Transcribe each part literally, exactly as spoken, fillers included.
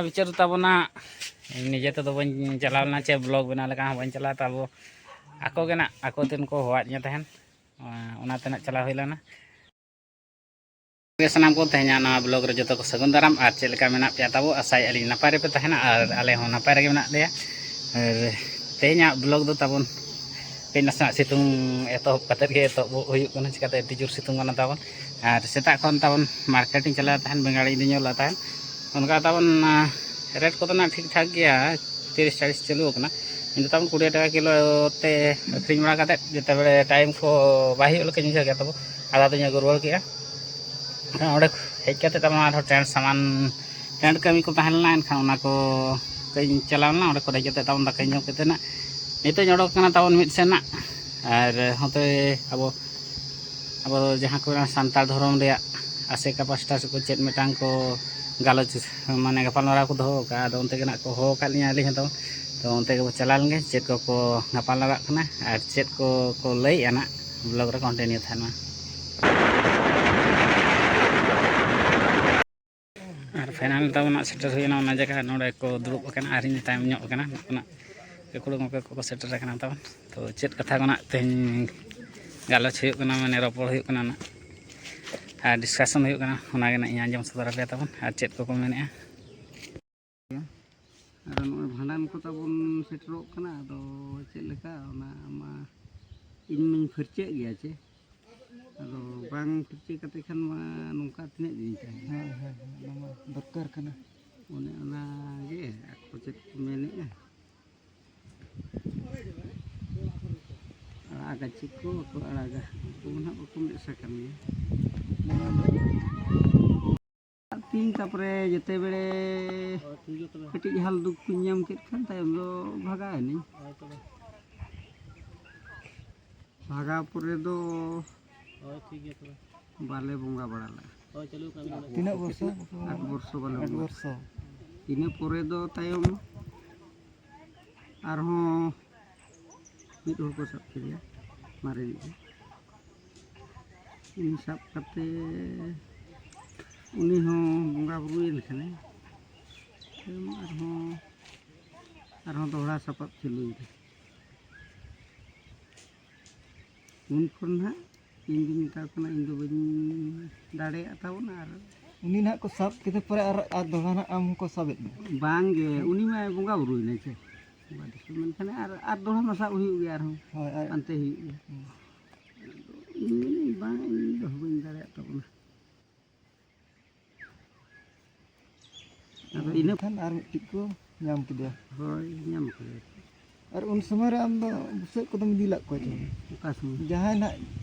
ᱵᱤᱪᱟᱹᱨ ᱛᱟᱵᱚᱱᱟ᱾ ᱱᱤᱡᱮ ᱛᱮᱫᱚ ᱵᱟᱹᱧ ᱪᱟᱞᱟᱣ ᱞᱮᱱᱟ, ᱪᱮ ᱵᱞᱚᱜ ᱵᱮᱱᱟᱣ ᱞᱮᱠᱟ ᱦᱚᱸ ᱵᱟᱹᱧ ᱪᱟᱞᱟᱣ᱾ ᱛᱟᱵᱚ ᱟᱠᱚ ᱜᱮ ᱱᱟᱜ, ᱟᱠᱚ ᱛᱮᱱ ᱠᱚ ᱦᱚᱦᱚᱣᱟᱫᱤᱧᱟ ᱛᱟᱦᱮᱱ, ᱚᱱᱟ ᱛᱮ ᱱᱟᱜ ᱪᱟᱞᱟᱣ ᱦᱩᱭ ᱞᱮᱱᱟ᱾ ᱥᱟᱱᱟᱢ ᱠᱚ ᱛᱮᱦᱮᱧᱟᱜ ᱱᱚᱣᱟ ᱵᱞᱚᱜ ᱨᱮ ᱡᱚᱛᱚ ᱠᱚ ᱥᱟᱹᱜᱩᱱ ᱫᱟᱨᱟᱢ᱾ ᱟᱨ ᱪᱮᱫ ᱞᱮᱠᱟ ᱢᱮᱱᱟᱜ ᱯᱮᱭᱟ ᱛᱟᱵᱚ? ᱟᱥᱟᱭᱮᱫᱼᱟ ᱞᱤᱧ ᱱᱟᱯᱟᱭ ᱨᱮᱯᱮ ᱛᱟᱦᱮᱱᱟ, ᱟᱨ ᱟᱞᱮ ᱦᱚᱸ ᱱᱟᱯᱟᱭ ᱨᱮᱜᱮ ᱢᱮᱱᱟᱜ ᱞᱮᱭᱟ᱾ ᱟᱨ ᱛᱮᱦᱮᱧᱟᱜ ᱵᱞᱚᱜ ᱫᱚ ᱛᱟᱵᱚᱱ ᱠᱟᱹᱡ ᱱᱟᱥᱮᱱᱟᱜ ᱥᱤᱛᱩᱝ ᱮᱛᱚᱦᱚᱵ ᱠᱟᱛᱮᱫ ᱜᱮ ᱮᱛᱚᱦᱚᱵ ᱦᱩᱭᱩᱜ ᱠᱟᱱᱟ, ᱪᱤᱠᱟᱹᱛᱮ ᱟᱹᱰᱤ ᱡᱳᱨ ᱥᱤᱛᱩᱝ ᱠᱟᱱᱟ ᱛᱟᱵᱚᱱ᱾ ᱟᱨ ᱥᱮᱛᱟᱜ ᱠᱷᱚᱱ ᱛᱟᱵᱚᱱ ᱢᱟᱨᱠᱮᱴ ᱤᱧ ᱪᱟᱞᱟᱣ ᱛᱟᱦᱮᱱ, ᱵᱮᱸᱜᱟᱲ ᱤᱧ ᱤᱫᱤ ᱧᱚᱜ ᱞᱮᱫ ᱛᱟᱦᱮᱱ, ᱚᱱᱠᱟ ᱛᱟᱵᱚᱱ ᱨᱮᱴ ᱠᱚᱫᱚ ᱱᱟᱜ ᱴᱷᱤᱠ ᱴᱷᱟᱠ ᱜᱮᱭᱟ, ᱛᱤᱨᱤᱥ ᱪᱟᱞᱤᱥ ᱪᱟᱹᱞᱩ ᱟᱠᱟᱱᱟ᱾ ᱤᱧ ᱫᱚ ᱛᱟᱵᱚᱱ ᱠᱩᱲᱤ ᱴᱟᱠᱟ ᱠᱤᱞᱳ ᱛᱮ ᱟᱹᱠᱷᱨᱤᱧ ᱵᱟᱲᱟ ᱠᱟᱛᱮᱫ, ᱡᱮᱛᱮ ᱵᱮᱲᱮ ᱴᱟᱭᱤᱢ ᱠᱚ ᱵᱟᱭ ᱦᱩᱭᱩᱜ ᱞᱮᱠᱟᱧ ᱵᱩᱡᱷᱟᱹᱣ ᱜᱮᱭᱟ ᱛᱟᱵᱚ, ᱟᱫᱷᱟ ᱫᱩᱧ ᱟᱹᱜᱩ ᱨᱩᱣᱟᱹᱲ ᱠᱮᱜᱼᱟ᱾ ᱮᱱᱠᱷᱟᱱ ᱚᱸᱰᱮ ᱦᱮᱡ ᱠᱟᱛᱮᱫ ᱛᱟᱵᱚᱱ ᱟᱨᱦᱚᱸ ᱴᱮᱱᱴ ᱥᱟᱢᱟᱱ, ᱴᱮᱱᱴ ᱠᱟᱹᱢᱤ ᱠᱚ ᱛᱟᱦᱮᱸ ᱞᱮᱱᱟ, ᱮᱱᱠᱷᱟᱱ ᱚᱱᱟ ᱠᱚ ᱠᱟᱹᱡ ᱤᱧ ᱪᱟᱞᱟᱣ ᱞᱮᱱᱟ, ᱚᱸᱰᱮ ᱠᱷᱚᱱ ᱦᱮᱡ ᱠᱟᱛᱮᱫ ᱛᱟᱵᱚᱱ ᱫᱟᱠᱟᱧ ᱡᱚᱢ ᱠᱟᱛᱮᱫ ᱱᱟᱜ ᱱᱤᱛᱚᱜ ᱤᱧ ᱚᱰᱚᱠ ᱠᱟᱱᱟ ᱛᱟᱵᱚᱱ ᱢᱤᱫ ᱥᱮᱱ ᱱᱟᱜ᱾ ᱟᱨ ᱦᱚᱸᱛᱮ ᱟᱵᱚ, ᱟᱵᱚ ᱡᱟᱦᱟᱸ ᱠᱚ ᱢᱮᱱᱟ ᱥᱟᱱᱛᱟᱲ ᱫᱷᱚᱨᱚᱢ ᱨᱮᱭᱟᱜ ᱟᱥᱮᱠᱟ ᱯᱟᱥᱴᱟ ᱥᱮᱫ ᱠᱚ ᱪᱮᱫ ᱢᱤᱫᱴᱟᱝ ᱠᱚ ᱜᱟᱞᱚᱪ, ᱢᱟᱱᱮ ᱜᱟᱯᱟᱞᱢᱟᱨᱟᱣ ᱠᱚ ᱫᱚᱦᱚ ᱟᱠᱟᱫᱼᱟ᱾ ᱟᱫᱚ ᱚᱱᱛᱮ ᱜᱮ ᱱᱟᱜ ᱠᱚ ᱦᱚᱦᱚ ᱟᱠᱟᱫ ᱞᱤᱧᱟ ᱟᱹᱞᱤᱧ ᱦᱚᱸ ᱛᱟᱵᱚᱱ᱾ ᱛᱚ ᱚᱱᱛᱮ ᱜᱮᱵᱚ ᱪᱟᱞᱟᱣ ᱞᱮᱱ ᱜᱮ, ᱪᱮᱫ ᱠᱚᱠᱚ ᱜᱟᱯᱟᱞᱢᱟᱨᱟᱜ ᱠᱟᱱᱟ ᱟᱨ ᱪᱮᱫ ᱠᱚᱠᱚ ᱞᱟᱹᱭᱮᱫᱼᱟ ᱱᱟᱜ, ᱵᱞᱚᱜ ᱨᱮ ᱠᱚᱱᱴᱤᱱᱤᱭᱩ ᱛᱟᱦᱮᱱ ᱢᱟ᱾ ᱟᱨ ᱯᱷᱟᱭᱱᱟᱞ ᱛᱟᱵᱚᱱ ᱱᱟᱜ ᱥᱮᱴᱮᱨ ᱦᱩᱭᱱᱟ ᱚᱱᱟ ᱡᱟᱭᱜᱟ, ᱱᱚᱰᱮ ᱠᱚ ᱫᱩᱲᱩᱵ ᱟᱠᱟᱱᱟ ᱟᱨ ᱤᱧ ᱛᱟᱭᱚᱢ ᱧᱚᱜ ᱟᱠᱟᱱᱟ᱾ ᱱᱩᱠᱩᱱᱟᱜ ᱜᱟᱹᱠᱷᱩᱲ ᱜᱚᱢᱠᱮ ᱠᱚᱠᱚ ᱥᱮᱴᱮᱨ ᱟᱠᱟᱱᱟ ᱛᱟᱵᱚᱱ᱾ ᱛᱚ ᱪᱮᱫ ᱠᱟᱛᱷᱟ ᱠᱚ ᱱᱟᱜ ᱛᱮᱦᱮᱧ ᱜᱟᱞᱚᱪ ᱦᱩᱭᱩᱜ ᱠᱟᱱᱟ, ᱢᱟᱱᱮ ᱨᱚᱯᱚᱲ ᱦᱩᱭᱩᱜ ᱠᱟᱱᱟ ᱱᱟᱜ, ᱟᱨ ᱰᱤᱥᱠᱟᱥᱚᱱ ᱦᱩᱭᱩᱜ ᱠᱟᱱᱟ, ᱚᱱᱟ ᱜᱮ ᱱᱟᱜ ᱤᱧ ᱟᱸᱡᱚᱢ ᱥᱚᱫᱚᱨ ᱟᱯᱮᱭᱟ ᱛᱟᱵᱚᱱ, ᱟᱨ ᱪᱮᱫ ᱠᱚᱠᱚ ᱢᱮᱱᱮᱫᱼᱟ᱾ ᱟᱫᱚ ᱱᱚᱜᱼᱚᱭ ᱵᱷᱟᱸᱰᱟᱱ ᱠᱚ ᱛᱟᱵᱚᱱ ᱥᱮᱴᱮᱨᱚᱜ ᱠᱟᱱᱟ, ᱟᱫᱚ ᱪᱮᱫ ᱞᱮᱠᱟ ᱚᱱᱟ ᱢᱟ ᱤᱧ ᱢᱟᱧ ᱯᱷᱟᱹᱨᱪᱟᱹᱜ ᱜᱮᱭᱟ ᱪᱮ, ᱟᱫᱚ ᱵᱟᱝ ᱯᱷᱟᱹᱨᱪᱟᱹ ᱠᱟᱛᱮ ᱠᱷᱟᱱ ᱢᱟ ᱱᱚᱝᱠᱟ ᱛᱤᱱᱟᱹᱜ ᱫᱤᱱ ᱛᱟᱦᱮᱱᱟ? ᱦᱳᱭ, ᱦᱳᱭ, ᱦᱳᱭ, ᱚᱱᱟ ᱢᱟ ᱫᱚᱨᱠᱟᱨ ᱠᱟᱱᱟ᱾ ᱚᱱᱮ ᱚᱱᱟ ᱜᱮ ᱟᱠᱚ ᱪᱮᱫ ᱠᱚ ᱢᱮᱱᱮᱫᱼᱟ, ᱟᱲᱟᱜᱟ ᱪᱮᱫ ᱠᱚ ᱵᱟᱠᱚ ᱟᱲᱟᱜᱟ, ᱩᱱᱠᱩ ᱢᱟ ᱱᱟᱦᱟᱜ ᱵᱟᱠᱚ ᱢᱮᱥᱟ ᱠᱟᱱ ᱜᱮᱭᱟ᱾ ᱛᱤᱧ ᱛᱟᱯᱚᱨᱮ ᱡᱮᱛᱮ ᱵᱮᱲᱮ ᱦᱳᱭ, ᱴᱷᱤᱠ ᱜᱮᱭᱟ ᱛᱚᱵᱮ᱾ ᱠᱟᱹᱴᱤᱡ ᱦᱟᱞ ᱫᱩᱠ ᱠᱚᱧ ᱧᱟᱢ ᱠᱮᱫ ᱠᱷᱟᱱ ᱛᱟᱭᱚᱢ ᱫᱚ ᱵᱷᱟᱜᱟᱣ ᱮᱱᱟᱹᱧ᱾ ᱦᱳᱭ ᱛᱚᱵᱮ᱾ ᱵᱷᱟᱜᱟᱣ ᱯᱚᱨᱮ ᱫᱚ ᱦᱳᱭ, ᱴᱷᱤᱠ ᱜᱮᱭᱟ ᱛᱚᱵᱮ᱾ ᱵᱟᱞᱮ ᱵᱚᱸᱜᱟ ᱵᱟᱲᱟ ᱞᱮᱫᱼᱟ᱾ ᱦᱳᱭ, ᱪᱟᱹᱞᱩ ᱠᱟᱜ ᱢᱮ᱾ ᱛᱤᱱᱟᱹᱜ ᱵᱚᱨᱥᱚ? ᱟᱴ ᱵᱚᱨᱥᱚ ᱵᱟᱞᱮ ᱟᱴ ᱵᱚᱸᱜᱟ᱾ ᱵᱚᱨᱥᱚ᱾ ᱤᱱᱟᱹ ᱯᱚᱨᱮ ᱫᱚ ᱛᱟᱭᱚᱢ ᱟᱨᱦᱚᱸ ᱢᱤᱫ ᱦᱚᱲ ᱠᱚ ᱥᱟᱵ ᱠᱮᱫᱮᱭᱟ, ᱢᱟᱨᱮ ᱧᱚᱜ ᱜᱮ᱾ ᱩᱱᱤ ᱥᱟᱵ ᱠᱟᱛᱮ ᱩᱱᱤ ᱦᱚᱸ ᱵᱚᱸᱜᱟ ᱵᱩᱨᱩᱭᱮᱱ ᱠᱷᱟᱱᱮ, ᱟᱨᱦᱚᱸ ᱟᱨᱦᱚᱸ ᱫᱚᱦᱲᱟ ᱥᱟᱯᱟᱵ ᱪᱟᱹᱞᱩᱭᱮᱫᱟ᱾ ᱩᱱ ᱠᱷᱚᱱ ᱱᱟᱦᱟᱜ ᱤᱧ ᱫᱩᱧ ᱢᱮᱛᱟ ᱠᱚ ᱠᱟᱱᱟ, ᱤᱧ ᱫᱚ ᱵᱟᱹᱧ ᱫᱟᱲᱮᱭᱟᱜ ᱛᱟᱵᱚᱱᱟ᱾ ᱟᱨ ᱩᱱᱤ ᱱᱟᱦᱟᱜ ᱠᱚ ᱥᱟᱵ ᱠᱮᱫᱮ ᱯᱚᱨᱮ ᱟᱨ, ᱟᱨ ᱫᱚᱦᱲᱟ ᱱᱟᱦᱟᱜ ᱟᱢ ᱦᱚᱸᱠᱚ ᱥᱟᱵᱮᱫ ᱢᱮ? ᱵᱟᱝ ᱜᱮ, ᱩᱱᱤ ᱢᱟᱭ ᱵᱚᱸᱜᱟ ᱵᱩᱨᱩᱭᱮᱱᱟ ᱪᱮ, ᱵᱚᱸᱜᱟ ᱫᱤᱥᱚᱢ᱾ ᱢᱮᱱᱠᱷᱟᱱ ᱟᱨ, ᱟᱨ ᱫᱚᱦᱲᱟ ᱢᱟ ᱥᱟᱵ ᱦᱩᱭᱩᱜ ᱜᱮᱭᱟ ᱟᱨᱦᱚᱸ᱾ ᱦᱳᱭ, ᱟᱨ ᱯᱟᱱᱛᱮ ᱦᱩᱭᱩᱜ ᱜᱮᱭᱟ᱾ ᱦᱩᱸ᱾ ᱟᱫᱚ ᱤᱧ ᱢᱮᱱᱟᱹᱧ, ᱵᱟᱝ, ᱤᱧ ᱫᱚ ᱵᱟᱹᱧ ᱫᱟᱲᱮᱭᱟᱜ ᱛᱟᱵᱚᱱᱟ᱾ ᱟᱫᱚ ᱤᱱᱟᱹ ᱮᱱᱠᱷᱟᱱ ᱟᱨ ᱢᱤᱫᱴᱤᱡ ᱠᱚ ᱧᱟᱢ ᱠᱮᱫᱮᱭᱟ᱾ ᱦᱳᱭ, ᱧᱟᱢ ᱠᱮᱫᱮᱭᱟ᱾ ᱟᱨ ᱩᱱ ᱥᱚᱢᱚᱭ ᱨᱮ ᱟᱢ ᱫᱚ ᱵᱩᱥᱟᱹᱜ ᱠᱚᱫᱚᱢ ᱤᱫᱤ ᱞᱟᱜ ᱠᱚᱣᱟ ᱪᱮ ᱵᱟᱝ? ᱚᱠᱟ ᱥᱚᱢᱚᱭ? ᱡᱟᱦᱟᱸᱭ ᱱᱟᱜ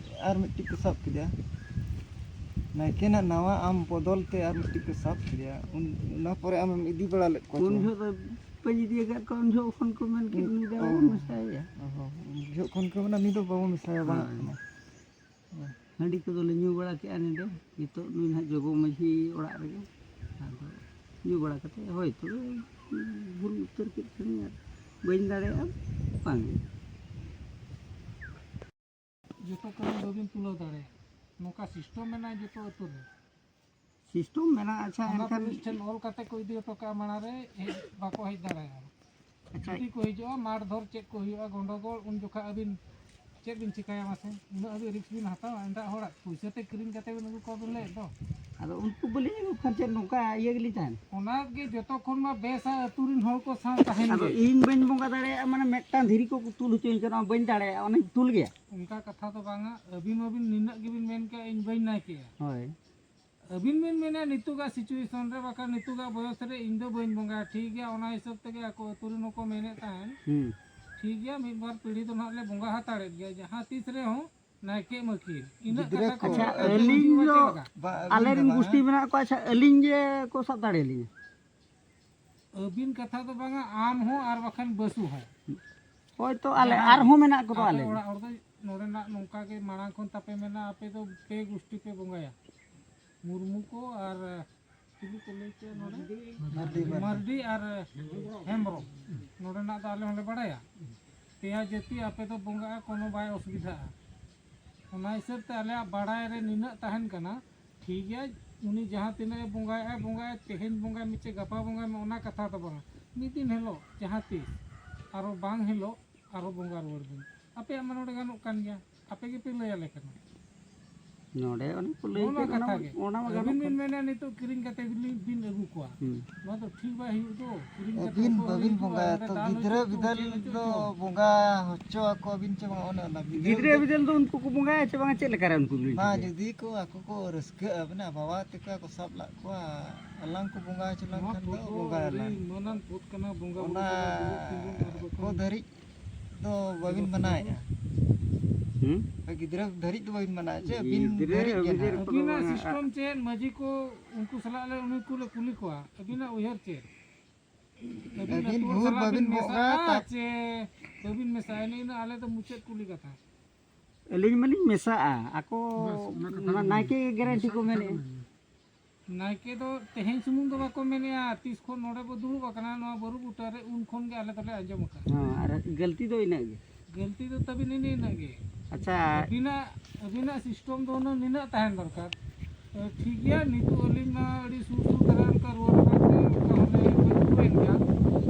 ᱟᱨ ᱢᱤᱫᱴᱤᱡ ᱠᱚ ᱥᱟᱵ ᱠᱮᱫᱮᱭᱟ, ᱱᱟᱭᱠᱮ ᱱᱟᱜ ᱱᱟᱣᱟ ᱟᱢ ᱵᱚᱫᱚᱞ ᱛᱮ ᱟᱨ ᱢᱤᱫᱴᱤᱡ ᱠᱚ ᱥᱟᱵ ᱠᱮᱫᱮᱭᱟ, ᱩᱱ, ᱚᱱᱟ ᱯᱚᱨᱮ ᱟᱢᱮᱢ ᱤᱫᱤ ᱵᱟᱲᱟ ᱞᱮᱫ ᱠᱚᱣᱟ ᱪᱮ ᱩᱱ ᱵᱟᱝ? ᱡᱚᱦᱚᱜ ᱫᱚ ᱵᱟᱹᱧ ᱤᱫᱤ ᱟᱠᱟᱫ ᱠᱚᱣᱟ, ᱩᱱ ᱡᱚᱦᱚᱜ ᱠᱷᱚᱱ ᱠᱚ ᱢᱮᱱ ᱠᱮᱫ, ᱩᱱ, "ᱱᱩᱭ ᱫᱚ ᱚ᱾ ᱟᱞᱚᱵᱚᱱ ᱢᱮᱥᱟᱭᱟ᱾" ᱚ ᱦᱚᱸ, ᱩᱱ ᱡᱚᱦᱚᱜ ᱠᱷᱚᱱ ᱠᱚ ᱢᱮᱱᱟ, "ᱱᱩᱭ ᱫᱚ ᱵᱟᱵᱚ ᱢᱮᱥᱟᱭᱟ, ᱵᱟᱝ ᱦᱳᱭ᱾ ᱠᱟᱱᱟ᱾" ᱦᱳᱭ᱾ ᱦᱟᱺᱰᱤ ᱠᱚᱫᱚᱞᱮ ᱧᱩ ᱵᱟᱲᱟ ᱠᱮᱜᱼᱟ ᱱᱚᱰᱮ᱾ ᱱᱤᱛᱚᱜ ᱱᱩᱭ ᱱᱟᱦᱟᱜ ᱡᱚᱜᱚ ᱢᱟᱹᱡᱷᱤ ᱚᱲᱟᱜ ᱨᱮᱜᱮ᱾ ᱟᱫᱚ ᱧᱩ ᱵᱟᱲᱟ ᱠᱟᱛᱮ ᱦᱚᱭᱛᱳ ᱵᱷᱩᱞ ᱩᱛᱟᱹᱨ ᱠᱮᱫ ᱠᱷᱟᱱᱤᱧ ᱟᱨ ᱵᱟᱹᱧ ᱫᱟᱲᱮᱭᱟᱜᱼᱟ, ᱵᱟᱝ᱾ ᱡᱚᱛᱚ ᱠᱟᱹᱢᱤ ᱵᱟᱹᱵᱤᱱ ᱛᱩᱞᱟᱹᱣ ᱫᱟᱲᱮᱭᱟᱜᱼᱟ᱾ ᱱᱚᱝᱠᱟ system ᱢᱮᱱᱟᱜᱼᱟ ᱡᱚᱛᱚ ᱟᱹᱛᱩ ᱨᱮ᱾ System ᱢᱮᱱᱟᱜᱼᱟ, ᱟᱪᱪᱷᱟ, ᱛᱷᱟᱱᱟ ᱮᱱᱠᱷᱟᱱ ᱯᱩᱞᱤᱥ ᱴᱷᱮᱱ ᱚᱞ ᱠᱟᱛᱮ ᱠᱚ ᱤᱫᱤ ᱦᱚᱴᱚ ᱠᱟᱜᱼᱟ ᱢᱟᱲᱟᱝ ᱨᱮ, ᱦᱮᱡ, ᱵᱟᱠᱚ ᱦᱮᱡ ᱫᱟᱲᱮᱭᱟᱜᱼᱟ᱾ ᱟᱪᱪᱷᱟ᱾ ᱡᱩᱫᱤ ᱠᱚ ᱦᱤᱡᱩᱜᱼᱟ, ᱢᱟᱨᱫᱷᱚᱨ ᱪᱮᱫ ᱠᱚ ᱦᱩᱭᱩᱜᱼᱟ, ᱜᱚᱱᱰᱚᱜᱳᱞ, ᱩᱱ ᱡᱚᱠᱷᱟ ᱟᱹᱵᱤᱱ ᱪᱮᱫ ᱵᱤᱱ ᱪᱤᱠᱟᱹᱭᱟ ᱢᱟᱥᱮ? ᱩᱱᱟᱹᱜ ᱦᱟᱹᱵᱤᱡ risk ᱵᱤᱱ ᱦᱟᱛᱟᱣᱟ, ᱮᱴᱟᱜ ᱦᱚᱲᱟᱜ ᱯᱩᱭᱥᱟᱹ ᱛᱮ ᱠᱤᱨᱤᱧ ᱠᱟᱛᱮ ᱵᱤᱱ ᱟᱹᱜᱩ ᱠᱚᱣᱟ ᱵᱤᱱ ᱞᱟᱹᱭᱮᱫ ᱫᱚ᱾ ᱟᱫᱚ ᱩᱱᱠᱩ ᱵᱟᱹᱞᱤᱧ ᱟᱹᱜᱩ ᱠᱷᱟᱱ ᱪᱮᱫ ᱱᱚᱝᱠᱟ ᱤᱭᱟᱹ ᱜᱮᱞᱤᱧ ᱛᱟᱦᱮᱱᱟ? ᱚᱱᱟ ᱜᱮ ᱡᱚᱛᱚ ᱠᱷᱚᱱ ᱢᱟ ᱵᱮᱥᱟ ᱟᱹᱛᱩ ᱨᱮᱱ ᱦᱚᱲ ᱠᱚ ᱥᱟᱶ ᱛᱟᱦᱮᱱ ᱟᱫᱚ ᱜᱮ᱾ ᱤᱧ ᱵᱟᱹᱧ ᱵᱚᱸᱜᱟ ᱫᱟᱲᱮᱭᱟᱜᱼᱟ, ᱢᱟᱱᱮ ᱢᱤᱫᱴᱟᱝ ᱫᱷᱤᱨᱤ ᱠᱚ ᱛᱩᱞ ᱦᱚᱪᱚᱧ ᱠᱟᱱᱟ, ᱵᱟᱹᱧ ᱫᱟᱲᱮᱭᱟᱜᱼᱟ, ᱚᱱᱟᱧ ᱛᱩᱞ ᱜᱮᱭᱟ᱾ ᱚᱱᱠᱟ ᱠᱟᱛᱷᱟ ᱫᱚ ᱵᱟᱝᱟ, ᱟᱹᱵᱤᱱ ᱢᱟᱵᱤᱱ ᱱᱤᱱᱟᱹᱜ ᱜᱮᱵᱤᱱ ᱢᱮᱱ ᱠᱮᱜᱼᱟ, ᱤᱧ ᱵᱟᱹᱧ ᱱᱟᱭᱠᱮᱜᱼᱟ᱾ ᱦᱳᱭ᱾ ᱟᱹᱵᱤᱱ ᱵᱤᱱ ᱢᱮᱱᱟ ᱱᱤᱛᱚᱜᱟᱜ situation ᱨᱮ, ᱵᱟᱠᱷᱟᱱ ᱱᱤᱛᱚᱜᱟᱜ ᱵᱚᱭᱚᱥ ᱨᱮ ᱤᱧ ᱫᱚ ᱵᱟᱹᱧ ᱵᱚᱸᱜᱟᱭᱟ, ᱴᱷᱤᱠ ᱜᱮᱭᱟ, ᱚᱱᱟ ᱦᱤᱥᱟᱹᱵ ᱛᱮᱜᱮ ᱟᱠᱚ ᱟᱹᱛᱩ ᱨᱮᱱ ᱦᱚᱸᱠᱚ ᱢᱮᱱᱮᱫ ᱛᱟᱦᱮᱱ᱾ ᱦᱩᱸ᱾ ᱴᱷᱤᱠ ᱜᱮᱭᱟ, ᱢᱤᱫ ᱵᱟᱨ ᱯᱤᱲᱦᱤ ᱫᱚ ᱱᱟᱦᱟᱜ ᱞᱮ ᱵᱚᱸᱜᱟ ᱦᱟᱛᱟᱲᱮᱫ ᱜᱮᱭᱟ, ᱡᱟᱦᱟᱸ ᱛᱤᱥ ᱨᱮᱦᱚᱸ ᱱᱟᱭᱠᱮ ᱢᱟᱹᱠᱤᱱ᱾ ᱤᱱᱟᱹᱜ ᱜᱤᱫᱽᱨᱟᱹ ᱠᱟᱛᱷᱟ ᱠᱚ᱾ ᱠᱚ ᱟᱪᱪᱷᱟ, ᱟᱹᱵᱤᱱ ᱟᱹᱞᱤᱧ ᱵᱩᱡᱷᱟᱹᱣᱟ ᱫᱚ, ᱪᱮᱫ ᱞᱮᱠᱟ? ᱵᱟ, ᱟᱹᱵᱤᱱ ᱟᱞᱮ ᱫᱚ ᱨᱮᱱ ᱵᱟᱝ᱾ ᱜᱩᱥᱴᱤ ᱢᱮᱱᱟᱜ ᱠᱚᱣᱟ, ᱟᱪᱪᱷᱟ, ᱟᱹᱞᱤᱧ ᱜᱮ ᱠᱚ ᱥᱟᱵ ᱫᱟᱲᱮᱭᱟᱞᱤᱧᱟ? ᱟᱹᱵᱤᱱ ᱠᱟᱛᱷᱟ ᱫᱚ ᱵᱟᱝᱟ, ᱟᱢ ᱦᱚᱸ ᱟᱨ ᱵᱟᱠᱷᱟᱱ ᱵᱟᱹᱥᱩ ᱦᱚᱸ᱾ ᱦᱳᱭ ᱛᱚ, ᱟᱞᱮ ᱡᱟᱦᱟᱸᱭ ᱟᱨᱦᱚᱸ ᱢᱮᱱᱟᱜ ᱠᱚᱫᱚ ᱟᱯᱮ ᱟᱞᱮ᱾ ᱚᱲᱟᱜ ᱦᱚᱲ ᱫᱚ ᱱᱚᱰᱮᱱᱟᱜ ᱱᱚᱝᱠᱟ ᱜᱮ ᱢᱟᱲᱟᱝ ᱠᱷᱚᱱ ᱛᱟᱯᱮ ᱢᱮᱱᱟᱜᱼᱟ, ᱟᱯᱮ ᱫᱚ ᱯᱮ ᱜᱩᱥᱴᱤ ᱯᱮ ᱵᱚᱸᱜᱟᱭᱟ, ᱢᱩᱨᱢᱩ ᱠᱚ ᱟᱨ ᱪᱤᱞᱤ ᱠᱚ ᱞᱟᱹᱭ ᱠᱮᱜᱼᱟ ᱱᱚᱰᱮ? ᱢᱟᱨᱰᱤ, ᱢᱟᱨᱰᱤ᱾ ᱢᱟᱨᱰᱤ ᱟᱨ ᱦᱮᱢᱵᱨᱚᱢ᱾ ᱱᱚᱰᱮᱱᱟᱜ ᱫᱚ ᱟᱞᱮ ᱦᱚᱸᱞᱮ ᱵᱟᱲᱟᱭᱟ᱾ ᱯᱮᱭᱟ ᱡᱟᱹᱛᱤ ᱟᱯᱮ ᱫᱚ ᱵᱚᱸᱜᱟᱜᱼᱟ, ᱠᱳᱱᱳ ᱵᱟᱭ ᱚᱥᱩᱵᱤᱫᱷᱟᱜᱼᱟ᱾ ᱚᱱᱟ ᱦᱤᱥᱟᱹᱵ ᱛᱮ ᱟᱞᱮᱭᱟᱜ ᱵᱟᱲᱟᱭ ᱨᱮ ᱱᱤᱱᱟᱹᱜ ᱛᱟᱦᱮᱱ ᱠᱟᱱᱟ, ᱴᱷᱤᱠ ᱜᱮᱭᱟ, ᱩᱱᱤ ᱡᱟᱦᱟᱸ ᱛᱤᱱᱟᱹᱜ ᱮ ᱵᱚᱸᱜᱟᱭᱮᱫᱼᱟ, ᱵᱚᱸᱜᱟᱭᱟ, ᱛᱮᱦᱮᱧ ᱵᱚᱸᱜᱟᱭ ᱢᱮ ᱪᱮ ᱜᱟᱯᱟ ᱵᱚᱸᱜᱟᱭ ᱢᱮ, ᱚᱱᱟ ᱠᱟᱛᱷᱟ ᱫᱚ ᱵᱟᱝᱟ᱾ ᱢᱤᱫ ᱫᱤᱱ ᱦᱤᱞᱳᱜ ᱡᱟᱦᱟᱸ ᱛᱤᱥ ᱟᱨᱚ ᱵᱟᱝ ᱦᱤᱞᱳᱜ ᱟᱨᱚ ᱵᱚᱸᱜᱟ ᱨᱩᱣᱟᱹᱲ ᱵᱤᱱ᱾ ᱟᱯᱮᱭᱟᱜ ᱢᱟ ᱱᱚᱰᱮ ᱜᱟᱱᱚᱜ ᱠᱟᱱ ᱜᱮᱭᱟ, ᱟᱯᱮ ᱜᱮᱯᱮ ᱞᱟᱹᱭ ᱟᱞᱮ ᱠᱟᱱᱟ᱾ ᱱᱚᱰᱮ ᱚᱱᱮ ᱠᱚ ᱞᱟᱹᱭ ᱱᱚᱜᱼᱚ ᱱᱚᱣᱟ ᱠᱮᱫ, ᱚᱱᱟ ᱠᱟᱛᱷᱟ ᱜᱮ᱾ ᱚᱱᱟ ᱢᱟ ᱟᱹᱵᱤᱱ ᱜᱟᱱᱚᱜ ᱵᱤᱱ ᱠᱟᱱ᱾ ᱢᱮᱱᱟ ᱱᱤᱛᱚᱜ ᱠᱤᱨᱤᱧ ᱠᱟᱛᱮ ᱵᱤᱱ, ᱵᱤᱱ ᱟᱹᱜᱩ ᱠᱚᱣᱟ᱾ ᱦᱩᱸ᱾ ᱱᱚᱣᱟ ᱫᱚ ᱴᱷᱤᱠ ᱵᱟᱭ ᱦᱩᱭᱩᱜ ᱫᱚ᱾ ᱠᱤᱨᱤᱧ ᱠᱟᱛᱮ ᱟᱹᱵᱤᱱ ᱠᱚ ᱵᱟᱹᱵᱤᱱ ᱟᱹᱜᱩ ᱠᱚᱣᱟ, ᱵᱚᱸᱜᱟᱭᱟ ᱚᱸᱰᱮ ᱛᱚ, ᱫᱟᱱ ᱜᱤᱫᱽᱨᱟᱹ ᱦᱚᱪᱚ ᱠᱚ, ᱵᱤᱫᱟᱹᱞ ᱪᱮᱫ ᱦᱚᱪᱚ ᱫᱚ ᱠᱚ᱾ ᱵᱚᱸᱜᱟ ᱦᱚᱪᱚ ᱟᱠᱚ ᱟᱹᱵᱤᱱ ᱪᱮ ᱵᱟᱝ? ᱚᱱᱮ ᱚᱱᱟ ᱵᱤᱫᱟᱹᱞ ᱜᱤᱫᱽᱨᱟᱹ ᱫᱚ ᱵᱤᱫᱟᱹᱞ ᱫᱚ ᱩᱱᱠᱩ ᱠᱚ ᱵᱚᱸᱜᱟᱭᱟ ᱪᱮ ᱵᱟᱝᱟ, ᱪᱮᱫ ᱞᱮᱠᱟ ᱨᱮ ᱩᱱᱠᱩ ᱫᱚ ᱢᱟ ᱪᱤᱠᱟᱹᱭᱟ? ᱡᱩᱫᱤ ᱠᱚ ᱟᱠᱚ ᱠᱚ ᱨᱟᱹᱥᱠᱟᱹᱜᱼᱟ, ᱟᱹᱵᱤᱱᱟ ᱵᱟᱵᱟ ᱛᱟᱠᱚ ᱠᱚ ᱥᱟᱵ ᱞᱟᱜ ᱠᱚᱣᱟ, ᱟᱞᱟᱝ ᱠᱚ ᱵᱚᱸᱜᱟ ᱦᱚᱪᱚ ᱞᱟᱝ ᱱᱚᱣᱟ ᱠᱷᱟᱱ ᱫᱚ ᱯᱚᱨᱵᱚ ᱵᱚᱸᱜᱟ ᱟᱹᱰᱤ ᱟᱞᱟᱝ᱾ ᱢᱟᱹᱱᱟᱱ ᱯᱚᱫ ᱠᱟᱱᱟ, ᱵᱚᱸᱜᱟ ᱵᱩᱨᱩ ᱚᱱᱟ ᱥᱟᱞᱟᱜ ᱫᱩᱲᱩᱵ ᱛᱤᱸᱜᱩᱱ ᱟᱨ ᱠᱚ ᱵᱟᱠᱷᱟᱱ ᱫᱷᱟᱹᱨᱤᱡ ᱫᱚ ᱵᱟᱹᱵᱤᱱ ᱫᱮᱵᱟ ᱥᱮᱵᱟ ᱢᱟᱱᱟᱣᱮᱫᱼᱟ᱾ ᱫᱚ᱾ ᱦᱩᱸ? ᱜᱤᱫᱽᱨᱟᱹ ᱫᱷᱟᱹᱨᱤᱡ ᱫᱚ ᱵᱟᱹᱵᱤᱱ ᱢᱟᱱᱟᱣᱮᱫᱼᱟ, ᱪᱮ ᱟᱹᱵᱤᱱ ᱜᱤᱫᱽᱨᱟᱹ, ᱫᱷᱟᱹᱨᱤᱡ ᱜᱮ ᱜᱤᱫᱽᱨᱟᱹ ᱱᱟᱦᱟᱜ᱾ ᱠᱚ ᱟᱹᱵᱤᱱᱟᱜ ᱵᱟᱝᱟ᱾ ᱥᱤᱥᱴᱚᱢ ᱪᱮᱫ? ᱢᱟᱹᱡᱷᱤ ᱠᱚ ᱩᱱᱠᱩ ᱥᱟᱞᱟᱜ ᱞᱮ, ᱩᱱᱤ ᱠᱚᱞᱮ ᱠᱩᱞᱤ ᱠᱚᱣᱟ, ᱟᱹᱵᱤᱱᱟᱜ ᱩᱭᱦᱟᱹᱨ ᱪᱮᱫ? ᱟᱹᱵᱤᱱ ᱟᱹᱵᱤᱱ ᱟᱹᱛᱩ ᱦᱚᱲ ᱦᱩᱨ ᱥᱟᱞᱟᱜ ᱵᱟᱹᱵᱤᱱ ᱵᱤᱱ ᱵᱚᱦᱚᱜᱼᱟ, ᱢᱮᱥᱟᱜᱼᱟ ᱛᱟᱠ- ᱪᱮ ᱵᱟᱹᱵᱤᱱ ᱢᱮᱥᱟᱜᱼᱟ? ᱤᱱᱟᱹ, ᱤᱱᱟᱹ ᱟᱞᱮ ᱫᱚ ᱢᱩᱪᱟᱹᱫ ᱠᱩᱞᱤ ᱠᱟᱛᱷᱟ᱾ ᱟᱹᱞᱤᱧ ᱢᱟᱞᱤᱧ ᱢᱮᱥᱟᱜᱼᱟ, ᱟᱠᱚ ᱵᱟᱥ, ᱚᱱᱟ ᱠᱟᱛᱷᱟ ᱚᱱᱟ ᱠᱟᱱ ᱱᱟᱭᱠᱮ ᱜᱮᱭᱟ᱾ ᱜᱮ ᱜᱮᱨᱮᱱᱴᱤ ᱢᱮᱥᱟᱜ ᱠᱚ ᱠᱟᱛᱷᱟ ᱢᱮᱱᱮᱫᱼᱟ᱾ ᱠᱟᱱ ᱜᱮᱭᱟ᱾ ᱱᱟᱭᱠᱮ ᱫᱚ ᱛᱮᱦᱮᱧ ᱥᱩᱢᱩᱝ ᱫᱚ ᱵᱟᱠᱚ ᱢᱮᱱᱮᱫᱼᱟ, ᱛᱤᱥ ᱠᱷᱚᱱ ᱱᱚᱰᱮ ᱵᱚ ᱫᱩᱲᱩᱵ ᱟᱠᱟᱱᱟ, ᱱᱚᱣᱟ ᱵᱟᱹᱨᱩ ᱵᱩᱴᱟᱹ ᱨᱮ, ᱩᱱ ᱠᱷᱚᱱ ᱜᱮ ᱟᱞᱮ ᱫᱚᱞᱮ ᱟᱸᱡᱚᱢ ᱟᱠᱟᱫᱼᱟ᱾ ᱦᱮᱸ, ᱟᱨ ᱜᱟᱹᱞᱛᱤ ᱫᱚ ᱤᱱᱟᱹᱜ ᱜᱮ᱾ ᱜᱟᱹᱞᱛᱤ ᱫᱚ ᱛᱟᱵᱤᱱ ᱤᱱᱟᱹ ᱤᱱᱟᱹᱜ ᱜᱮ᱾ ᱟᱪᱪᱷᱟ᱾ ᱟᱹᱵᱤᱱᱟᱜ, ᱟᱹᱵᱤᱱᱟᱜ ᱥᱤᱥᱴᱚᱢ ᱫᱚ ᱦᱩᱱᱟᱹᱝ ᱱᱤᱱᱟᱹᱜ ᱛᱟᱦᱮᱱ ᱫᱚᱨᱠᱟᱨ᱾ ᱛᱚ, ᱴᱷᱤᱠ ᱜᱮᱭᱟ, ᱱᱤᱛᱚᱜ ᱟᱹᱞᱤᱧ ᱢᱟ ᱟᱹᱰᱤ ᱥᱩᱨ ᱥᱩᱨ ᱫᱷᱟᱨᱟ ᱚᱱᱠᱟ ᱨᱩᱣᱟᱹ ᱨᱟᱵᱟᱝ ᱛᱮ ᱚᱱᱠᱟ ᱦᱚᱸᱞᱮ ᱢᱚᱡᱽᱵᱩᱨᱮᱱ ᱜᱮᱭᱟ᱾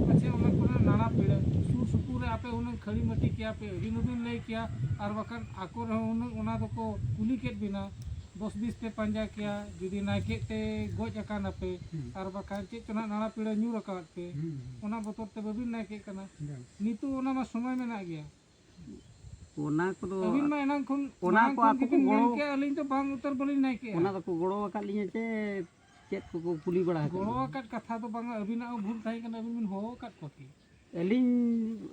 ᱯᱟᱪᱷᱮ ᱚᱱᱟ ᱠᱚᱨᱮ ᱱᱟᱲᱟ ᱯᱤᱲᱟᱹ ᱥᱩᱨ ᱥᱩᱯᱩᱨ ᱨᱮ ᱟᱯᱮ ᱦᱩᱱᱟᱹᱝ ᱠᱷᱟᱹᱲᱤ ᱢᱟᱹᱴᱤ ᱠᱮᱭᱟ ᱯᱮ, ᱟᱹᱵᱤᱱ ᱦᱚᱸᱵᱤᱱ ᱞᱟᱹᱭ ᱠᱮᱭᱟ, ᱟᱨ ᱵᱟᱠᱷᱟᱱ ᱟᱠᱚ ᱨᱮᱦᱚᱸ ᱦᱩᱱᱟᱹᱝ ᱚᱱᱟ ᱫᱚᱠᱚ ᱠᱩᱞᱤ ᱠᱮᱫ ᱵᱤᱱᱟ, ᱫᱚᱥ ᱵᱤᱥ ᱯᱮ ᱯᱟᱸᱡᱟ ᱠᱮᱭᱟ, ᱡᱩᱫᱤ ᱱᱟᱭᱠᱮ ᱛᱮ ᱜᱚᱡ ᱟᱠᱟᱱᱟᱯᱮ, ᱦᱩᱸ᱾ ᱟᱨ ᱵᱟᱠᱷᱟᱱ ᱪᱮᱫ ᱪᱚ ᱱᱟᱜ ᱱᱟᱲᱟ ᱯᱤᱲᱟᱹ ᱧᱩᱨ ᱟᱠᱟᱫ ᱯᱮ, ᱦᱩᱸ, ᱦᱩᱸ᱾ ᱚᱱᱟ ᱵᱚᱛᱚᱨ ᱛᱮ ᱵᱟᱹᱵᱤᱱ ᱱᱟᱭᱠᱮᱜ ᱠᱟᱱᱟ᱾ ᱵᱟᱝ᱾ ᱱᱤᱛᱚᱜ ᱚᱱᱟ ᱢᱟ ᱥᱚᱢᱚᱭ ᱢᱮᱱᱟᱜ ᱜᱮᱭᱟ᱾ ᱚᱱᱟ ᱠᱚᱫᱚ ᱟᱹᱵᱤᱱ ᱢᱟ ᱮᱱᱟᱝ ᱠᱷᱚᱱ, ᱚᱱᱟ ᱢᱟᱲᱟᱝ ᱠᱚ ᱠᱷᱚᱱ ᱟᱠᱚ ᱠᱚ ᱜᱮᱵᱤᱱ ᱢᱮᱱ ᱜᱚᱲᱚ, ᱠᱮᱜᱼᱟ, ᱟᱹᱞᱤᱧ ᱫᱚ ᱵᱟᱝ ᱩᱛᱟᱹᱨ ᱵᱟᱹᱞᱤᱧ ᱱᱟᱭᱠᱮᱜᱼᱟ᱾ ᱚᱱᱟ ᱫᱚᱠᱚ ᱜᱚᱲᱚ ᱟᱠᱟᱫ ᱞᱤᱧᱟ ᱪᱮ ᱪᱮᱫ ᱠᱚᱠᱚ ᱠᱩᱞᱤ ᱵᱟᱲᱟ ᱟᱠᱟᱫ ᱜᱚᱲᱚ ᱞᱤᱧᱟ? ᱟᱠᱟᱫ ᱠᱟᱛᱷᱟ ᱫᱚ ᱵᱟᱝᱟ, ᱟᱹᱵᱤᱱᱟᱜ ᱦᱚᱸ ᱵᱷᱩᱞ ᱛᱟᱦᱮᱸ ᱠᱟᱱᱟ, ᱟᱹᱵᱤᱱ ᱵᱤᱱ ᱦᱚᱦᱚ ᱟᱠᱟᱫ ᱠᱚᱣᱟ ᱠᱤ? ᱟᱹᱞᱤᱧ,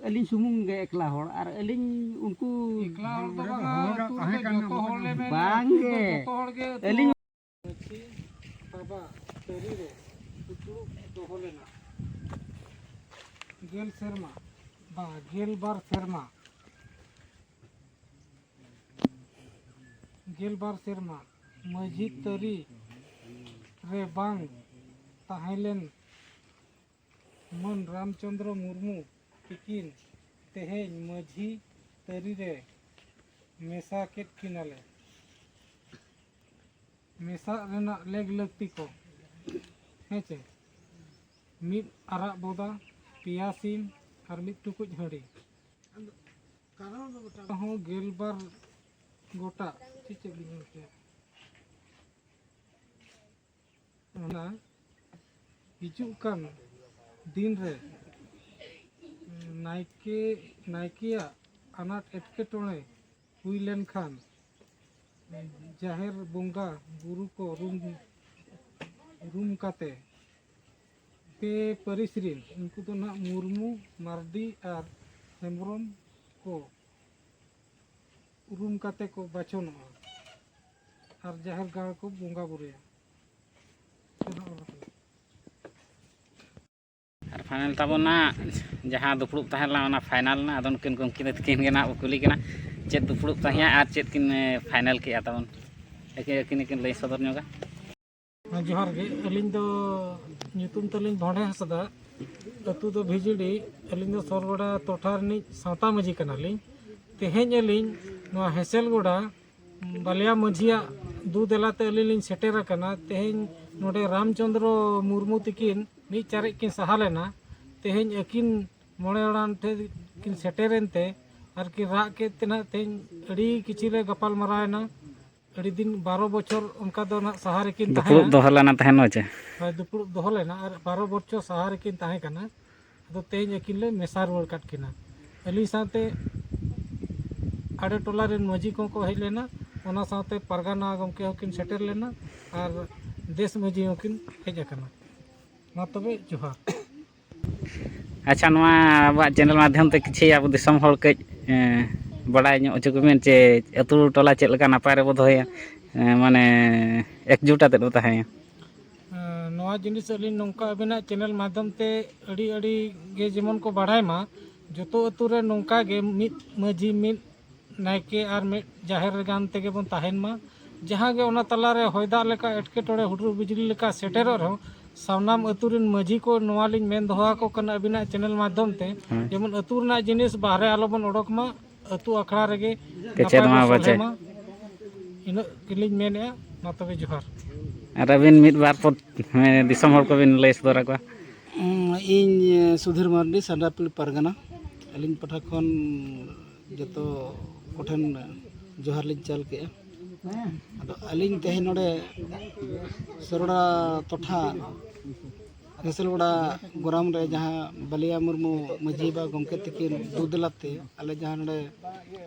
ᱟᱹᱞᱤᱧ ᱥᱩᱢᱩᱝ ᱜᱮ ᱮᱠᱞᱟ ᱦᱚᱲ, ᱟᱨ ᱟᱹᱞᱤᱧ ᱩᱱᱠᱩ ᱮᱠᱞᱟ ᱦᱚᱲ ᱫᱚ ᱵᱟᱝᱟ, ᱟᱹᱛᱩ ᱨᱮᱫᱚ ᱡᱚᱛᱚ ᱦᱚᱲ ᱞᱮ ᱢᱮᱱ ᱵᱟᱝ ᱜᱮ᱾ ᱡᱚᱛᱚ ᱦᱚᱲ ᱜᱮ ᱟᱹᱛᱩ ᱟᱹᱞᱤᱧ ᱢᱟᱹᱡᱷᱤ ᱵᱟᱵᱟ ᱛᱟᱹᱨᱤ ᱨᱮ ᱫᱩᱯᱲᱩᱵ ᱫᱚᱦᱚ ᱞᱮᱱᱟ᱾ ᱜᱮᱞ ᱥᱮᱨᱢᱟ, ᱵᱟᱝ, ᱜᱮᱞ ᱵᱟᱨ ᱥᱮᱨᱢᱟ, ᱜᱮᱞ ᱵᱟᱨ ᱥᱮᱨᱢᱟ ᱢᱟᱹᱡᱷᱤ ᱛᱟᱹᱨᱤ ᱨᱮ ᱵᱟᱝ ᱛᱟᱦᱮᱸ ᱞᱮᱱ ᱢᱟᱹᱱ ᱨᱟᱢᱪᱚᱸᱫᱽᱨᱚ ᱢᱩᱨᱢᱩ ᱛᱤᱠᱤᱱ ᱛᱮᱦᱮᱧ ᱢᱟᱹᱡᱷᱤ ᱛᱟᱹᱨᱤ ᱨᱮ ᱢᱮᱥᱟ ᱠᱮᱫ ᱠᱤᱱᱟᱞᱮ᱾ ᱢᱮᱥᱟᱜ ᱨᱮᱱᱟᱜ ᱞᱮᱜᱽ ᱞᱟᱹᱠᱛᱤ ᱠᱚ, ᱦᱮᱸ ᱪᱮ? ᱢᱤᱫ ᱟᱨᱟᱜ ᱵᱚᱫᱟ, ᱯᱮᱭᱟ ᱥᱤᱢ ᱟᱨ ᱢᱤᱫ ᱴᱩᱠᱩᱡ ᱦᱟᱺᱰᱤ᱾ ᱦᱚᱸ ᱜᱮᱞᱵᱟᱨ ᱜᱚᱴᱟ᱾ ᱪᱮᱫ ᱪᱮᱫ ᱞᱤᱧ ᱚᱞ ᱠᱮᱫᱟ? ᱚᱱᱟ ᱦᱤᱡᱩᱜ ᱠᱟᱱ ᱫᱤᱱ ᱨᱮ ᱱᱟᱭᱠᱮ, ᱱᱟᱭᱠᱮᱭᱟᱜ ᱟᱱᱟᱴ ᱮᱴᱠᱮᱴᱚᱬᱮ ᱦᱩᱭ ᱞᱮᱱᱠᱷᱟᱱ ᱡᱟᱦᱮᱨ ᱵᱚᱸᱜᱟ ᱵᱩᱨᱩ ᱠᱚ ᱨᱩᱢ, ᱨᱩᱢ ᱠᱟᱛᱮ ᱯᱮ ᱯᱟᱹᱨᱤᱥ ᱨᱤᱱ, ᱩᱱᱠᱩ ᱫᱚ ᱱᱟᱦᱟᱜ ᱢᱩᱨᱢᱩ, ᱢᱟᱨᱰᱤ ᱟᱨ ᱦᱮᱢᱵᱨᱚᱢ ᱠᱚ ᱨᱩᱢ ᱠᱟᱛᱮ ᱠᱚ ᱵᱟᱪᱷᱚᱱᱚᱜᱼᱟ ᱟᱨ ᱡᱟᱦᱮᱨ ᱜᱟᱲ ᱠᱚ ᱵᱚᱸᱜᱟ ᱵᱩᱨᱩᱭᱟ᱾ ᱟᱨ ᱯᱷᱟᱭᱱᱟᱞ ᱛᱟᱵᱚᱱ ᱱᱟᱜ ᱡᱟᱦᱟᱸ ᱫᱩᱯᱲᱩᱵ ᱛᱟᱦᱮᱸ ᱞᱮᱱᱟ, ᱚᱱᱟ ᱯᱷᱟᱭᱱᱟᱞ ᱱᱟᱜ᱾ ᱟᱫᱚ ᱱᱩᱠᱤᱱ ᱜᱚᱢᱠᱮ ᱛᱟᱹᱠᱤᱱ ᱜᱮ ᱱᱟᱜ ᱵᱚ ᱠᱩᱞᱤ ᱠᱤᱱᱟ, ᱪᱮᱫ ᱫᱩᱯᱲᱩᱵ ᱛᱟᱦᱮᱸᱜᱼᱟ ᱟᱨ ᱪᱮᱫ ᱠᱤᱱ ᱯᱷᱟᱭᱱᱟᱞ ᱠᱮᱜᱼᱟ ᱛᱟᱵᱚᱱ? ᱟᱹᱠᱤᱱ, ᱟᱹᱠᱤᱱ ᱜᱮᱠᱤᱱ ᱞᱟᱹᱭ ᱥᱚᱫᱚᱨ ᱧᱚᱜᱟ᱾ ᱦᱮᱸ, ᱡᱚᱦᱟᱨ ᱜᱮ᱾ ᱟᱹᱞᱤᱧ ᱫᱚ ᱧᱩᱛᱩᱢ ᱛᱟᱹᱞᱤᱧ ᱵᱷᱚᱸᱰᱮ ᱦᱟᱸᱥᱫᱟ, ᱟᱹᱛᱩ ᱫᱚ ᱵᱷᱤᱡᱩᱰᱤ᱾ ᱟᱹᱞᱤᱧ ᱫᱚ ᱥᱚᱨᱜᱚᱰᱟ ᱴᱚᱴᱷᱟ ᱨᱤᱱᱤᱡ ᱥᱟᱶᱛᱟ ᱢᱟᱹᱡᱷᱤ ᱠᱟᱱᱟᱞᱤᱧ᱾ ᱛᱮᱦᱮᱧ ᱟᱹᱞᱤᱧ ᱱᱚᱣᱟ ᱦᱮᱸᱥᱮᱞᱜᱚᱰᱟ ᱵᱟᱞᱭᱟ ᱢᱟᱹᱡᱷᱤᱭᱟᱜ ᱫᱩ ᱫᱮᱞᱟᱛᱮ ᱟᱹᱞᱤᱧ ᱞᱤᱧ ᱥᱮᱴᱮᱨ ᱟᱠᱟᱱᱟ᱾ ᱛᱮᱦᱮᱧ ᱱᱚᱰᱮ ᱨᱟᱢᱪᱚᱸᱫᱽᱨᱚ ᱢᱩᱨᱢᱩ ᱛᱤᱠᱤᱱ ᱢᱤᱫ ᱪᱟᱨᱮᱡ ᱠᱤᱱ ᱥᱟᱦᱟ ᱞᱮᱱᱟ᱾ ᱛᱮᱦᱮᱧ ᱟᱹᱠᱤᱱ ᱢᱚᱬᱮ ᱦᱚᱲᱟᱱ ᱴᱷᱮᱱ ᱠᱤᱱ ᱥᱮᱴᱮᱨᱮᱱ ᱛᱮ ᱟᱨ ᱠᱤᱱ ᱨᱟᱜ ᱠᱮᱫ ᱛᱮ ᱱᱟᱦᱟᱜ ᱛᱮᱦᱮᱧ ᱟᱹᱰᱤ ᱠᱤᱪᱷᱩ ᱞᱮ ᱜᱟᱯᱟᱞ ᱢᱟᱨᱟᱣ ᱮᱱᱟ᱾ ᱟᱹᱰᱤ ᱫᱤᱱ ᱵᱟᱨᱚ ᱵᱚᱪᱷᱚᱨ ᱚᱱᱠᱟ ᱫᱚ ᱱᱟᱦᱟᱜ ᱥᱟᱦᱟ ᱨᱮᱠᱤᱱ ᱫᱩᱯᱲᱩᱵ ᱛᱟᱦᱮᱸᱱᱟ᱾ ᱫᱚᱦᱚ ᱞᱮᱱᱟ ᱛᱟᱦᱮᱸᱱ ᱱᱚᱜᱼᱚᱭ ᱪᱮ? ᱦᱳᱭ, ᱫᱩᱯᱲᱩᱵ ᱫᱚᱦᱚ ᱞᱮᱱᱟ ᱟᱨ ᱵᱟᱨᱚ ᱵᱚᱪᱷᱚᱨ ᱥᱟᱦᱟ ᱨᱮᱠᱤᱱ ᱛᱟᱦᱮᱸ ᱠᱟᱱᱟ᱾ ᱟᱫᱚ ᱛᱮᱦᱮᱧ ᱟᱹᱠᱤᱱ ᱞᱮ ᱢᱮᱥᱟ ᱨᱩᱣᱟᱹᱲ ᱠᱟᱫ ᱠᱤᱱᱟ᱾ ᱟᱹᱞᱤᱧ ᱥᱟᱶᱛᱮ ᱟᱰᱮ ᱴᱚᱞᱟ ᱨᱮᱱ ᱢᱟᱹᱡᱷᱤ ᱠᱚᱦᱚᱸ ᱠᱚ ᱦᱮᱡ ᱞᱮᱱᱟ, ᱚᱱᱟ ᱥᱟᱶᱛᱮ ᱯᱟᱨᱜᱟᱱᱟ ᱜᱚᱢᱠᱮ ᱦᱚᱸᱠᱤᱱ ᱥᱮᱴᱮᱨ ᱞᱮᱱᱟ ᱟᱨ ᱫᱮᱥ ᱢᱟᱹᱡᱷᱤ ᱦᱚᱸᱠᱤᱱ ᱦᱮᱡ ᱟᱠᱟᱱᱟ᱾ ᱢᱟ ᱛᱚᱵᱮ ᱡᱚᱦᱟᱨ᱾ ᱟᱪᱪᱷᱟ, ᱱᱚᱣᱟ ᱟᱵᱚᱣᱟᱜ ᱪᱮᱱᱮᱞ ᱢᱟᱫᱽᱫᱷᱚᱢ ᱛᱮ ᱠᱤᱪᱷᱤ ᱟᱵᱚ ᱫᱤᱥᱚᱢ ᱦᱚᱲ ᱠᱟᱹᱡ, ᱮᱸ, ᱵᱟᱰᱟᱭ ᱧᱚᱜ ᱦᱚᱪᱚ ᱠᱚᱵᱤᱱ ᱪᱮ ᱟᱹᱛᱩ ᱴᱚᱞᱟ ᱪᱮᱫ ᱞᱮᱠᱟ ᱱᱟᱯᱟᱭ ᱨᱮᱵᱚ ᱫᱚᱦᱚᱭᱟ, ᱮᱸ, ᱢᱟᱱᱮ ᱮᱠᱡᱩᱴ ᱟᱛᱮᱫ ᱵᱚ ᱛᱟᱦᱮᱸᱭᱟ᱾ ᱮᱸ, ᱱᱚᱣᱟ ᱡᱤᱱᱤᱥ ᱟᱹᱞᱤᱧ ᱱᱚᱝᱠᱟ ᱟᱹᱵᱤᱱᱟᱜ ᱪᱮᱱᱮᱞ ᱢᱟᱫᱽᱫᱷᱚᱢ ᱛᱮ ᱟᱹᱰᱤ, ᱟᱹᱰᱤ ᱜᱮ ᱡᱮᱢᱚᱱ ᱠᱚ ᱵᱟᱲᱟᱭ ᱢᱟ, ᱡᱚᱛᱚ ᱟᱹᱛᱩ ᱨᱮ ᱱᱚᱝᱠᱟ ᱜᱮ ᱢᱤᱫ ᱢᱟᱹᱡᱷᱤ, ᱢᱤᱫ ᱱᱟᱭᱠᱮ ᱟᱨ ᱢᱤᱫ ᱡᱟᱦᱮᱨ ᱜᱟᱲ ᱛᱮᱜᱮ ᱵᱚᱱ ᱛᱟᱦᱮᱱ ᱢᱟ᱾ ᱡᱟᱦᱟᱸ ᱜᱮ ᱚᱱᱟ ᱛᱟᱞᱟᱨᱮ ᱦᱚᱭ ᱫᱟᱜ ᱞᱮᱠᱟ ᱮᱴᱠᱮᱴᱚᱬᱮ, ᱦᱩᱰᱩᱨ ᱵᱤᱡᱽᱞᱤ ᱞᱮᱠᱟ ᱥᱮᱴᱮᱨᱚᱜ ᱨᱮᱦᱚᱸ, ᱥᱟᱱᱟᱢ ᱟᱹᱛᱩ ᱨᱮᱱ ᱢᱟᱹᱡᱷᱤ ᱠᱚ ᱱᱚᱣᱟ ᱞᱤᱧ ᱢᱮᱱ ᱫᱚᱦᱚ ᱟᱠᱚ ᱠᱟᱱᱟ ᱟᱹᱵᱤᱱᱟᱜ ᱪᱮᱱᱮᱞ ᱢᱟᱫᱽᱫᱷᱚᱢ ᱛᱮ, ᱦᱮᱸ᱾ ᱡᱮᱢᱚᱱ ᱟᱹᱛᱩ ᱨᱮᱱᱟᱜ ᱡᱤᱱᱤᱥ ᱵᱟᱦᱨᱮ ᱟᱞᱚᱵᱚᱱ ᱚᱰᱚᱠ ᱢᱟ, ᱟᱹᱛᱩ ᱟᱠᱷᱲᱟ ᱨᱮᱜᱮ ᱠᱮᱪᱮᱫ ᱱᱟᱯᱟᱭ ᱢᱟ ᱵᱚᱱ ᱯᱟᱪᱮ᱾ ᱥᱚᱞᱦᱮ ᱢᱟ᱾ ᱤᱱᱟᱹᱜ ᱜᱮᱞᱤᱧ ᱢᱮᱱᱮᱫᱼᱟ᱾ ᱢᱟ ᱛᱚᱵᱮ ᱡᱚᱦᱟᱨ᱾ ᱟᱨ ᱟᱹᱵᱤᱱ ᱢᱤᱫ ᱵᱟᱨ ᱯᱚᱫ, ᱦᱮᱸ, ᱫᱤᱥᱚᱢ ᱦᱚᱲ ᱠᱚᱵᱤᱱ ᱞᱟᱹᱭ ᱥᱚᱫᱚᱨ ᱟᱠᱚᱣᱟ᱾ ᱩᱸ, ᱤᱧ ᱥᱩᱫᱷᱤᱨ ᱢᱟᱨᱰᱤ, ᱥᱟᱱᱰᱟᱯᱤᱞ ᱯᱟᱨᱜᱟᱱᱟ᱾ ᱟᱹᱞᱤᱧ ᱯᱟᱦᱴᱟ ᱠᱷᱚᱱ ᱡᱚᱛᱚ ᱠᱚᱴᱷᱮᱱ ᱡᱚᱦᱟᱨ ᱞᱤᱧ ᱪᱟᱞ ᱠᱮᱜᱼᱟ᱾ ᱟᱫᱚ ᱟᱹᱞᱤᱧ ᱛᱮᱦᱮᱧ ᱱᱚᱰᱮ ᱥᱚᱨᱚᱲᱟ ᱴᱚᱴᱷᱟ ᱦᱮᱸᱥᱮᱞᱜᱚᱲᱟ ᱜᱚᱨᱟᱢ ᱨᱮ ᱡᱟᱦᱟᱸ ᱵᱟᱞᱤᱭᱟ ᱢᱩᱨᱢᱩ ᱢᱟᱹᱡᱷᱤ ᱵᱟᱵᱟ ᱜᱚᱢᱠᱮ ᱛᱤᱠᱤᱱ ᱫᱩ ᱫᱮᱞᱟᱛᱮ ᱟᱞᱮ ᱡᱟᱦᱟᱸ ᱱᱚᱰᱮ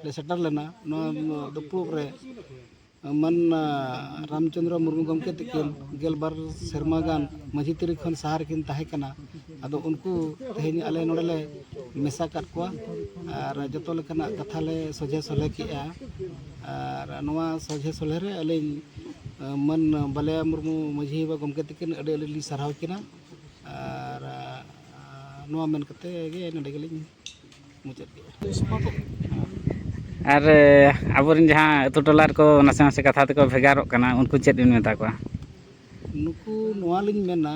ᱞᱮ ᱥᱮᱴᱮᱨ ᱞᱮᱱᱟ, ᱱᱚᱣᱟ ᱫᱩᱯᱲᱩᱵ ᱨᱮ ᱢᱟᱹᱱ, ᱟ, ᱨᱟᱢᱪᱚᱸᱫᱽᱨᱚ ᱢᱩᱨᱢᱩ ᱜᱚᱢᱠᱮ ᱛᱤᱠᱤᱱ ᱜᱮᱞᱵᱟᱨ ᱥᱮᱨᱢᱟ ᱜᱟᱱ ᱢᱟᱹᱡᱷᱤ ᱛᱟᱹᱨᱤ ᱠᱷᱚᱱ ᱥᱟᱦᱟ ᱨᱮᱠᱤᱱ ᱛᱟᱦᱮᱸ ᱠᱟᱱᱟ᱾ ᱟᱫᱚ ᱩᱱᱠᱩ ᱛᱮᱦᱮᱧ ᱟᱞᱮ ᱱᱚᱰᱮ ᱞᱮ ᱢᱮᱥᱟ ᱠᱟᱫ ᱠᱚᱣᱟ ᱟᱨ ᱡᱚᱛᱚ ᱞᱮᱠᱟᱱᱟᱜ ᱠᱟᱛᱷᱟ ᱞᱮ ᱥᱚᱡᱷᱮ ᱥᱚᱞᱦᱮ ᱠᱮᱜᱼᱟ᱾ ᱟᱨ ᱱᱚᱣᱟ ᱥᱚᱡᱷᱮ ᱥᱚᱞᱦᱮ ᱨᱮ ᱟᱹᱞᱤᱧ, ᱟ, ᱢᱟᱹᱱ ᱵᱟᱞᱮᱭᱟ ᱢᱩᱨᱢᱩ ᱢᱟᱹᱡᱷᱤ ᱵᱟᱵᱟ ᱜᱚᱢᱠᱮ ᱛᱤᱠᱤᱱ ᱟᱹᱰᱤ ᱟᱹᱰᱤ ᱞᱤᱧ ᱥᱟᱨᱦᱟᱣ ᱠᱤᱱᱟ᱾ ᱟᱨ, ᱟ, ᱱᱚᱣᱟ ᱢᱮᱱ ᱠᱟᱛᱮ ᱜᱮ ᱱᱚᱰᱮ ᱜᱮᱞᱤᱧ ᱢᱩᱪᱟᱹᱫ ᱠᱮᱜᱼᱟ᱾ ᱟᱨ, ᱮ, ᱟᱵᱚᱨᱮᱱ ᱡᱟᱦᱟᱸ ᱟᱹᱛᱩ ᱴᱚᱞᱟ ᱨᱮᱠᱚ ᱱᱟᱥᱮ ᱱᱟᱥᱮ ᱠᱟᱛᱷᱟ ᱛᱮᱠᱚ ᱵᱷᱮᱜᱟᱨᱚᱜ ᱠᱟᱱᱟ, ᱩᱱᱠᱩ ᱪᱮᱫ ᱵᱤᱱ ᱢᱮᱛᱟ ᱠᱚᱣᱟ? ᱱᱩᱠᱩ ᱱᱚᱣᱟ ᱞᱤᱧ ᱢᱮᱱᱟ,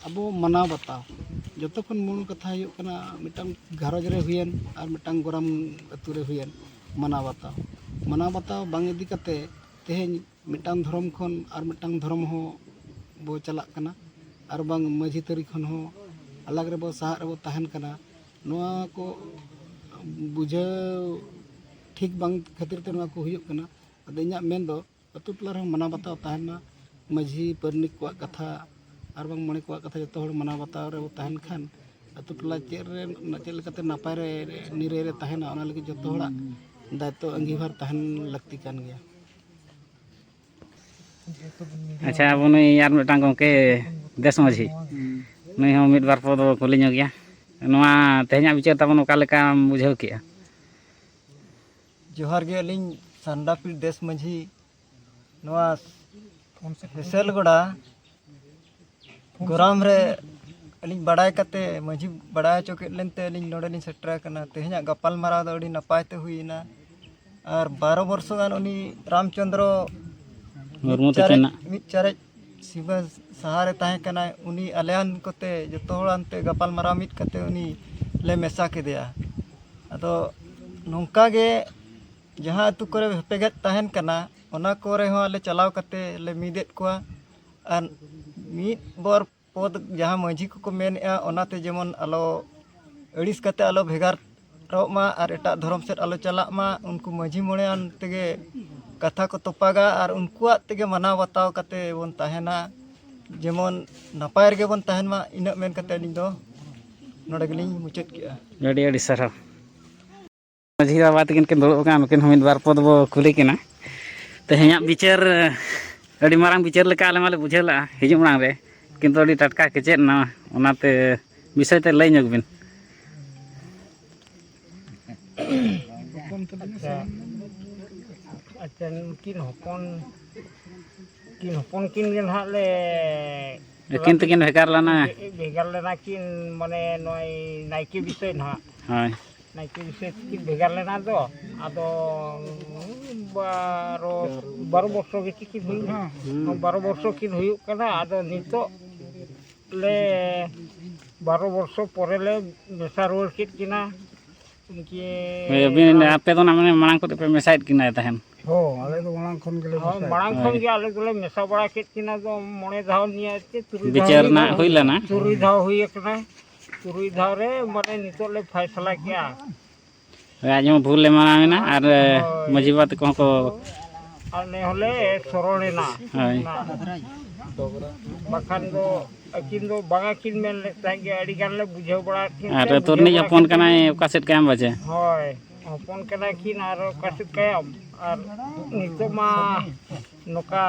ᱟᱵᱚ ᱢᱟᱱᱟᱣ ᱵᱟᱛᱟᱣ, ᱡᱚᱛᱚ ᱠᱷᱚᱱ ᱢᱩᱞ ᱠᱟᱛᱷᱟ ᱦᱩᱭᱩᱜ ᱠᱟᱱᱟ, ᱢᱤᱫᱴᱟᱝ ᱜᱷᱟᱨᱚᱸᱡᱽ ᱨᱮ ᱦᱩᱭᱮᱱ ᱟᱨ ᱢᱤᱫᱴᱟᱝ ᱜᱚᱨᱟᱢ ᱟᱹᱛᱩ ᱨᱮ ᱦᱩᱭᱮᱱ, ᱢᱟᱱᱟᱣ ᱵᱟᱛᱟᱣ, ᱢᱟᱱᱟᱣ ᱵᱟᱛᱟᱣ ᱵᱟᱝ ᱤᱫᱤ ᱠᱟᱛᱮ ᱛᱮᱦᱮᱧ ᱢᱤᱫᱴᱟᱝ ᱫᱷᱚᱨᱚᱢ ᱠᱷᱚᱱ ᱟᱨ ᱢᱤᱫᱴᱟᱝ ᱫᱷᱚᱨᱚᱢ ᱦᱚᱸ ᱵᱚ ᱪᱟᱞᱟᱜ ᱠᱟᱱᱟ, ᱟᱨ ᱵᱟᱝ ᱢᱟᱹᱡᱷᱤ ᱛᱟᱹᱨᱤ ᱠᱷᱚᱱ ᱦᱚᱸ ᱟᱞᱟᱜᱽ ᱨᱮᱵᱚ ᱥᱟᱦᱟᱜ ᱨᱮᱵᱚ ᱛᱟᱦᱮᱱ ᱠᱟᱱᱟ᱾ ᱱᱚᱣᱟ ᱠᱚ ᱵᱩᱡᱷᱟᱹᱣ ᱴᱷᱤᱠ ᱵᱟᱝ ᱠᱷᱟᱹᱛᱤᱨ ᱛᱮ ᱱᱚᱣᱟ ᱠᱚ ᱦᱩᱭᱩᱜ ᱠᱟᱱᱟ᱾ ᱟᱫᱚ ᱤᱧᱟᱹᱜ ᱢᱮᱱ ᱫᱚ, ᱟᱹᱛᱩ ᱴᱚᱞᱟ ᱨᱮᱦᱚᱸ ᱢᱟᱱᱟᱣ ᱵᱟᱛᱟᱣ ᱛᱟᱦᱮᱱ ᱢᱟ, ᱢᱟᱹᱡᱷᱤ ᱯᱟᱨᱟᱱᱤᱠ ᱠᱚᱣᱟᱜ ᱠᱟᱛᱷᱟ ᱟᱨ ᱵᱟᱝ ᱢᱚᱬᱮ ᱠᱚᱣᱟᱜ ᱠᱟᱛᱷᱟ ᱡᱚᱛᱚ ᱦᱚᱲ ᱢᱟᱱᱟᱣ ᱵᱟᱛᱟᱣ ᱨᱮᱵᱚ ᱛᱟᱦᱮᱱ ᱠᱷᱟᱱ ᱟᱹᱛᱩ ᱴᱚᱞᱟ ᱪᱮᱫ ᱨᱮ, ᱪᱮᱫ ᱞᱮᱠᱟᱛᱮ ᱱᱟᱯᱟᱭ ᱨᱮ, ᱱᱤᱨᱟᱹᱭ ᱨᱮ ᱛᱟᱦᱮᱱᱟ, ᱚᱱᱟ ᱞᱟᱹᱜᱤᱫ ᱡᱚᱛᱚ ᱦᱚᱲᱟᱜ ᱫᱟᱭᱤᱛᱛᱚ ᱟᱺᱜᱤᱵᱷᱟᱨ ᱛᱟᱦᱮᱱ ᱞᱟᱹᱠᱛᱤ ᱠᱟᱱ ᱜᱮᱭᱟ᱾ ᱟᱪᱪᱷᱟ, ᱟᱵᱚ ᱱᱩᱭ ᱟᱨ ᱢᱤᱫᱴᱟᱝ ᱜᱚᱢᱠᱮ ᱫᱮᱥ ᱢᱟᱹᱡᱷᱤ, ᱱᱩᱭ ᱦᱚᱸ ᱢᱤᱫ ᱵᱟᱨ ᱯᱚᱫ ᱵᱚ ᱠᱩᱞᱤ ᱧᱚᱜᱮᱭᱟ᱾ ᱱᱚᱣᱟ ᱛᱮᱦᱮᱧᱟᱜ ᱵᱤᱪᱟᱹᱨ ᱛᱟᱵᱚᱱ ᱚᱠᱟ ᱞᱮᱠᱟᱢ ᱵᱩᱡᱷᱟᱹᱣ ᱠᱮᱜᱼᱟ? ᱡᱚᱦᱟᱨ ᱜᱮ, ᱟᱹᱞᱤᱧ ᱥᱟᱱᱰᱟᱯᱤᱲ ᱫᱮᱥ ᱢᱟᱹᱡᱷᱤ ᱱᱚᱣᱟ ᱦᱮᱸᱥᱮᱞᱜᱚᱲᱟ ᱜᱚᱨᱟᱢ ᱨᱮ ᱟᱹᱞᱤᱧ ᱵᱟᱲᱟᱭ ᱠᱟᱛᱮ, ᱢᱟᱹᱡᱷᱤ ᱵᱟᱲᱟᱭ ᱦᱚᱪᱚ ᱠᱮᱫ ᱞᱤᱧᱛᱮ ᱟᱹᱞᱤᱧ ᱱᱚᱰᱮ ᱞᱤᱧ ᱥᱮᱴᱮᱨ ᱟᱠᱟᱱᱟ᱾ ᱛᱮᱦᱮᱧᱟᱜ ᱜᱟᱯᱟᱞ ᱢᱟᱨᱟᱣ ᱫᱚ ᱟᱹᱰᱤ ᱱᱟᱯᱟᱭ ᱛᱮ ᱦᱩᱭᱮᱱᱟ᱾ ᱟᱨ ᱵᱟᱨᱚ ᱵᱚᱨᱥᱚ ᱜᱟᱱ ᱩᱱᱤ ᱨᱟᱢᱪᱚᱸᱫᱽᱨᱚ ᱢᱩᱨᱢᱩ ᱢᱤᱫ ᱪᱟᱨᱮᱡ, ᱛᱤᱠᱤᱱᱟᱜ᱾ ᱢᱤᱫ ᱪᱟᱨᱮᱡ ᱥᱤᱢᱟᱹ ᱥᱟᱦᱟᱨᱮ ᱛᱟᱦᱮᱸ ᱠᱟᱱᱟᱭ᱾ ᱩᱱᱤ ᱟᱞᱮᱭᱟᱱ ᱠᱚᱛᱮ ᱡᱚᱛᱚ ᱦᱚᱲ ᱟᱱᱛᱮ ᱜᱟᱯᱟᱞ ᱢᱟᱨᱟᱣ ᱢᱤᱫ ᱠᱟᱛᱮ ᱩᱱᱤ ᱞᱮ ᱢᱮᱥᱟ ᱠᱮᱫᱮᱭᱟ᱾ ᱟᱫᱚ ᱱᱚᱝᱠᱟ ᱜᱮ ᱡᱟᱦᱟᱸ ᱟᱹᱛᱩ ᱠᱚᱨᱮ ᱦᱮᱯᱮᱜᱮᱫ ᱛᱟᱦᱮᱱ ᱠᱟᱱᱟ, ᱚᱱᱟ ᱠᱚᱨᱮ ᱦᱚᱸ ᱟᱞᱮ ᱪᱟᱞᱟᱣ ᱠᱟᱛᱮ ᱞᱮ ᱢᱤᱫᱮᱫ ᱠᱚᱣᱟ᱾ ᱟᱨ ᱢᱤᱫ ᱵᱟᱨ ᱯᱚᱫᱽ ᱡᱟᱦᱟᱸ ᱢᱟᱹᱡᱷᱤ ᱠᱚᱠᱚ ᱢᱮᱱᱮᱫᱼᱟ, ᱚᱱᱟᱛᱮ ᱡᱮᱢᱚᱱ ᱟᱞᱚ ᱟᱹᱲᱤᱥ ᱠᱟᱛᱮ ᱟᱞᱚ ᱵᱷᱮᱜᱟᱨᱚᱜ ᱢᱟ ᱟᱨ ᱮᱴᱟᱜ ᱫᱷᱚᱨᱚᱢ ᱥᱮᱫ ᱟᱞᱚ ᱪᱟᱞᱟᱜ ᱢᱟ᱾ ᱩᱱᱠᱩ ᱢᱟᱹᱡᱷᱤ ᱢᱚᱬᱮᱭᱟᱱ ᱛᱮᱜᱮ ᱠᱟᱛᱷᱟ ᱠᱚ ᱛᱚᱯᱟᱜᱟ ᱟᱨ ᱩᱱᱠᱩᱣᱟᱜ ᱛᱮᱜᱮ ᱢᱟᱱᱟᱣ ᱵᱟᱛᱟᱣ ᱠᱟᱛᱮ ᱵᱚᱱ ᱛᱟᱦᱮᱱᱟ᱾ ᱡᱮᱢᱚᱱ ᱱᱟᱯᱟᱭ ᱨᱮᱜᱮ ᱵᱚᱱ ᱛᱟᱦᱮᱱ ᱢᱟ, ᱤᱱᱟᱹᱜ ᱢᱮᱱ ᱠᱟᱛᱮ ᱟᱹᱞᱤᱧ ᱫᱚ ᱱᱚᱰᱮ ᱜᱮᱞᱤᱧ ᱢᱩᱪᱟᱹᱫ ᱠᱮᱜᱼᱟ᱾ ᱟᱹᱰᱤ ᱟᱹᱰᱤ ᱥᱟᱨᱦᱟᱣ᱾ ᱢᱟᱹᱡᱷᱤ ᱵᱟᱵᱟ ᱛᱟᱹᱠᱤᱱ ᱠᱤᱱ ᱫᱩᱲᱩᱵ ᱟᱠᱟᱱᱟ, ᱱᱩᱠᱤᱱ ᱦᱚᱸ ᱢᱤᱫ ᱵᱟᱨ ᱯᱚᱫ ᱵᱚ ᱠᱩᱞᱤ ᱠᱤᱱᱟ᱾ ᱛᱮᱦᱮᱧᱟᱜ ᱵᱤᱪᱟᱹᱨ ᱟᱹᱰᱤ ᱢᱟᱨᱟᱝ ᱵᱤᱪᱟᱹᱨ ᱞᱮᱠᱟ ᱟᱞᱮ ᱢᱟᱞᱮ ᱵᱩᱡᱷᱟᱹᱣ ᱞᱮᱜᱼᱟ ᱦᱤᱡᱩᱜ ᱢᱟᱲᱟᱝ ᱨᱮ, ᱠᱤᱱᱛᱩ ᱟᱹᱰᱤ ᱴᱟᱴᱠᱟ ᱠᱮᱪᱮᱫ ᱮᱱᱟ, ᱚᱱᱟᱛᱮ ᱵᱤᱥᱚᱭ ᱛᱮ ᱞᱟᱹᱭ ᱧᱚᱜ ᱵᱤᱱ᱾ ᱟᱪᱪᱷᱟ, ᱟᱪᱪᱷᱟ, ᱱᱩᱠᱤᱱ ᱦᱚᱯᱚᱱ, ᱠᱤᱱ ᱦᱚᱯᱚᱱ ᱠᱤᱱ ᱜᱮ ᱱᱟᱦᱟᱜ ᱞᱮ ᱟᱹᱠᱤᱱ ᱛᱟᱹᱠᱤᱱ ᱵᱷᱮᱜᱟᱨ ᱞᱮᱱᱟ᱾ ᱵᱷᱮ-, ᱵᱷᱮᱜᱟᱨ ᱞᱮᱱᱟ ᱠᱤᱱ, ᱢᱟᱱᱮ ᱱᱚᱜᱼᱚᱭ ᱱᱟᱭᱠᱮ ᱵᱤᱥᱚᱭ ᱱᱟᱦᱟᱜ᱾ ᱦᱳᱭ᱾ ᱱᱟᱭᱠᱮ ᱵᱤᱥᱚᱭ ᱛᱮᱠᱤᱱ ᱵᱷᱮᱜᱟᱨ ᱞᱮᱱᱟ ᱫᱚ, ᱟᱫᱚ ᱵᱟᱨᱚ, ᱵᱟᱨᱚ ᱵᱚᱨᱥᱚ ᱜᱮ ᱪᱮᱫ ᱠᱤᱱ ᱦᱩᱭᱩᱜᱼᱟ? ᱦᱩᱸ᱾ ᱵᱟᱨᱚ ᱵᱚᱨᱥᱚ ᱠᱤᱱ ᱦᱩᱭᱩᱜ ᱠᱟᱱᱟ, ᱟᱫᱚ ᱱᱤᱛᱚᱜ ᱞᱮ ᱵᱟᱨᱚ ᱵᱚᱨᱥᱚ ᱯᱚᱨᱮ ᱞᱮ ᱢᱮᱥᱟ ᱨᱩᱣᱟᱹᱲ ᱠᱮᱫ ᱠᱤᱱᱟ᱾ ᱩᱱᱠᱤᱱ ᱦᱳᱭ, ᱟᱹᱵᱤᱱ, ᱟᱯᱮ ᱫᱚ ᱱᱟᱜ ᱢᱟᱱᱮ ᱢᱟᱲᱟᱝ ᱠᱷᱚᱱ ᱯᱮ ᱢᱮᱥᱟᱭᱮᱫ ᱠᱤᱱᱟ ᱛᱟᱦᱮᱸᱱ? ᱦᱚᱸ, ᱟᱞᱮ ᱫᱚ ᱢᱟᱲᱟᱝ ᱠᱷᱚᱱ ᱜᱮᱞᱮ ᱦᱚᱸ, ᱢᱮᱥᱟᱭᱮᱫ ᱢᱟᱲᱟᱝ ᱠᱤᱱᱟ᱾ ᱠᱷᱚᱱ ᱦᱳᱭ᱾ ᱜᱮ ᱟᱞᱮ ᱫᱚᱞᱮ ᱢᱮᱥᱟ ᱵᱟᱲᱟ ᱠᱮᱫ ᱠᱤᱱᱟ ᱫᱚ ᱢᱚᱬᱮ ᱫᱷᱟᱣ ᱱᱤᱭᱟᱹ ᱪᱮᱫ ᱛᱩᱨᱩᱭ ᱫᱷᱟᱣ ᱵᱤᱪᱟᱹᱨ ᱦᱩᱭ ᱨᱮᱱᱟᱜ ᱠᱟᱱᱟ᱾ ᱦᱩᱭ ᱞᱮᱱᱟ᱾ ᱛᱩᱨᱩᱭ ᱫᱷᱟᱣ ᱦᱩᱭ ᱟᱠᱟᱱᱟ᱾ ᱛᱩᱨᱩᱭ ᱫᱷᱟᱣ ᱨᱮ ᱢᱟᱱᱮ ᱱᱤᱛᱚᱜ ᱞᱮ ᱯᱷᱟᱭᱥᱟᱞᱟ ᱠᱮᱜᱼᱟ᱾ ᱦᱳᱭ, ᱟᱡ ᱦᱚᱸ ᱵᱷᱩᱞ ᱮ ᱢᱟᱱᱟᱣ ᱮᱱᱟ ᱟᱨ, ᱦᱳᱭ᱾ ᱢᱟᱹᱡᱷᱤ ᱵᱟᱵᱟ ᱛᱟᱠᱚ ᱦᱚᱸᱠᱚ ᱟᱞᱮ ᱦᱚᱸᱞᱮ ᱥᱚᱨᱚᱲ ᱮᱱᱟ᱾ ᱦᱳᱭ᱾ ᱚᱱᱟ ᱵᱟᱠᱷᱟᱱ ᱫᱚ ᱟᱹᱠᱤᱱ ᱫᱚ ᱵᱟᱝᱟ ᱠᱤᱱ ᱢᱮᱱ ᱞᱮᱫ ᱛᱟᱦᱮᱸᱫ ᱜᱮ, ᱟᱹᱰᱤ ᱜᱟᱱ ᱞᱮ ᱵᱩᱡᱷᱟᱹᱣ ᱵᱟᱲᱟ ᱠᱤᱱ ᱟᱨ ᱛᱮ, ᱟᱹᱛᱩ ᱵᱩᱡᱷᱟᱹᱣ ᱨᱤᱱᱤᱡ ᱵᱟᱲᱟ ᱦᱚᱯᱚᱱ ᱠᱟᱛᱮ ᱠᱟᱱᱟᱭ, ᱚᱠᱟ ᱥᱮᱫ ᱠᱟᱭᱟᱢ ᱵᱟᱡᱮ? ᱦᱳᱭ, ᱦᱚᱯᱚᱱ ᱠᱟᱱᱟ ᱠᱤᱱ ᱟᱨ ᱚᱠᱟ ᱥᱮᱫ ᱠᱟᱭᱟᱢ? ᱟᱨ ᱱᱤᱛᱚᱜ ᱢᱟ ᱱᱚᱝᱠᱟ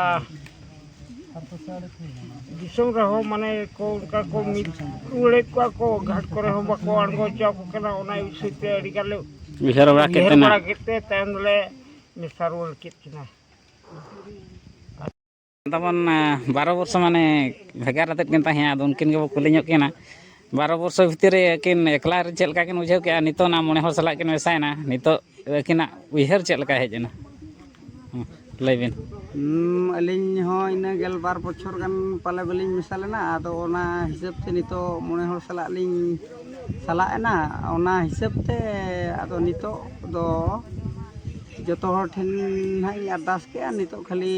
ᱫᱤᱥᱚᱢ ᱨᱮᱦᱚᱸ ᱢᱟᱱᱮ ᱠᱚ ᱚᱱᱠᱟ ᱠᱚ ᱢᱤᱫ ᱨᱩᱣᱟᱹᱲᱮᱫ ᱠᱚᱣᱟ ᱠᱚ, ᱜᱷᱟᱴ ᱠᱚᱨᱮ ᱦᱚᱸ ᱵᱟᱠᱚ ᱟᱬᱜᱚ ᱦᱚᱪᱚ ᱟᱠᱚ ᱠᱟᱱᱟ᱾ ᱚᱱᱟ ᱵᱤᱥᱚᱭ ᱛᱮ ᱟᱹᱰᱤ ᱜᱟᱱ ᱞᱮ ᱩᱭᱦᱟᱹᱨ ᱵᱟᱲᱟ ᱠᱮᱫ ᱩᱭᱦᱟᱹᱨ ᱛᱮ ᱱᱟ᱾ ᱵᱟᱲᱟ ᱠᱮᱫ ᱛᱮ ᱛᱟᱭᱚᱢ ᱫᱚᱞᱮ ᱢᱮᱥᱟ ᱨᱩᱣᱟᱹᱲ ᱠᱮᱫ ᱠᱤᱱᱟ᱾ ᱛᱟᱵᱚᱱ, ᱟᱸ, ᱵᱟᱨᱚ ᱵᱚᱨᱥᱚ ᱢᱟᱱᱮ ᱵᱷᱮᱜᱟᱨ ᱟᱛᱮᱫ ᱠᱤᱱ ᱛᱟᱦᱮᱸᱭᱟ᱾ ᱟᱫᱚ ᱩᱱᱠᱤᱱ ᱜᱮᱵᱚ ᱠᱩᱞᱤ ᱧᱚᱜ ᱠᱤᱱᱟ, ᱵᱟᱨᱚ ᱵᱚᱨᱥᱚ ᱵᱷᱤᱛᱤᱨ ᱨᱮ ᱟᱹᱠᱤᱱ ᱮᱠᱞᱟ ᱨᱮ ᱪᱮᱫ ᱞᱮᱠᱟ ᱠᱤᱱ ᱵᱩᱡᱷᱟᱹᱣ ᱠᱮᱜᱼᱟ, ᱱᱤᱛᱚᱜ ᱚᱱᱟ ᱢᱚᱬᱮ ᱦᱚᱲ ᱥᱟᱞᱟᱜ ᱠᱤᱱ ᱢᱮᱥᱟᱭᱮᱱᱟ, ᱱᱤᱛᱚᱜ ᱟᱹᱠᱤᱱᱟᱜ ᱩᱭᱦᱟᱹᱨ ᱪᱮᱫ ᱞᱮᱠᱟ ᱦᱮᱡ ᱮᱱᱟ? ᱦᱮᱸ, ᱞᱟᱹᱭ ᱵᱤᱱ᱾ ᱦᱩᱸ, ᱟᱹᱞᱤᱧ ᱦᱚᱸ ᱤᱱᱟᱹ ᱜᱮᱞ ᱵᱟᱨ ᱵᱚᱪᱷᱚᱨ ᱜᱟᱱ ᱯᱟᱞᱮ ᱵᱟᱹᱞᱤᱧ ᱢᱮᱥᱟ ᱞᱮᱱᱟ᱾ ᱟᱫᱚ ᱚᱱᱟ ᱦᱤᱥᱟᱹᱵ ᱛᱮ ᱱᱤᱛᱚᱜ ᱢᱚᱬᱮ ᱦᱚᱲ ᱥᱟᱞᱟᱜ ᱞᱤᱧ ᱥᱟᱞᱟᱜ ᱮᱱᱟ᱾ ᱚᱱᱟ ᱦᱤᱥᱟᱹᱵ ᱛᱮ ᱟᱫᱚ ᱱᱤᱛᱚᱜ ᱫᱚ ᱡᱚᱛᱚ ᱦᱚᱲ ᱴᱷᱮᱱ ᱦᱟᱸᱜ ᱤᱧ ᱟᱨᱫᱟᱥ ᱠᱮᱜᱼᱟ, ᱱᱤᱛᱚᱜ ᱠᱷᱟᱹᱞᱤ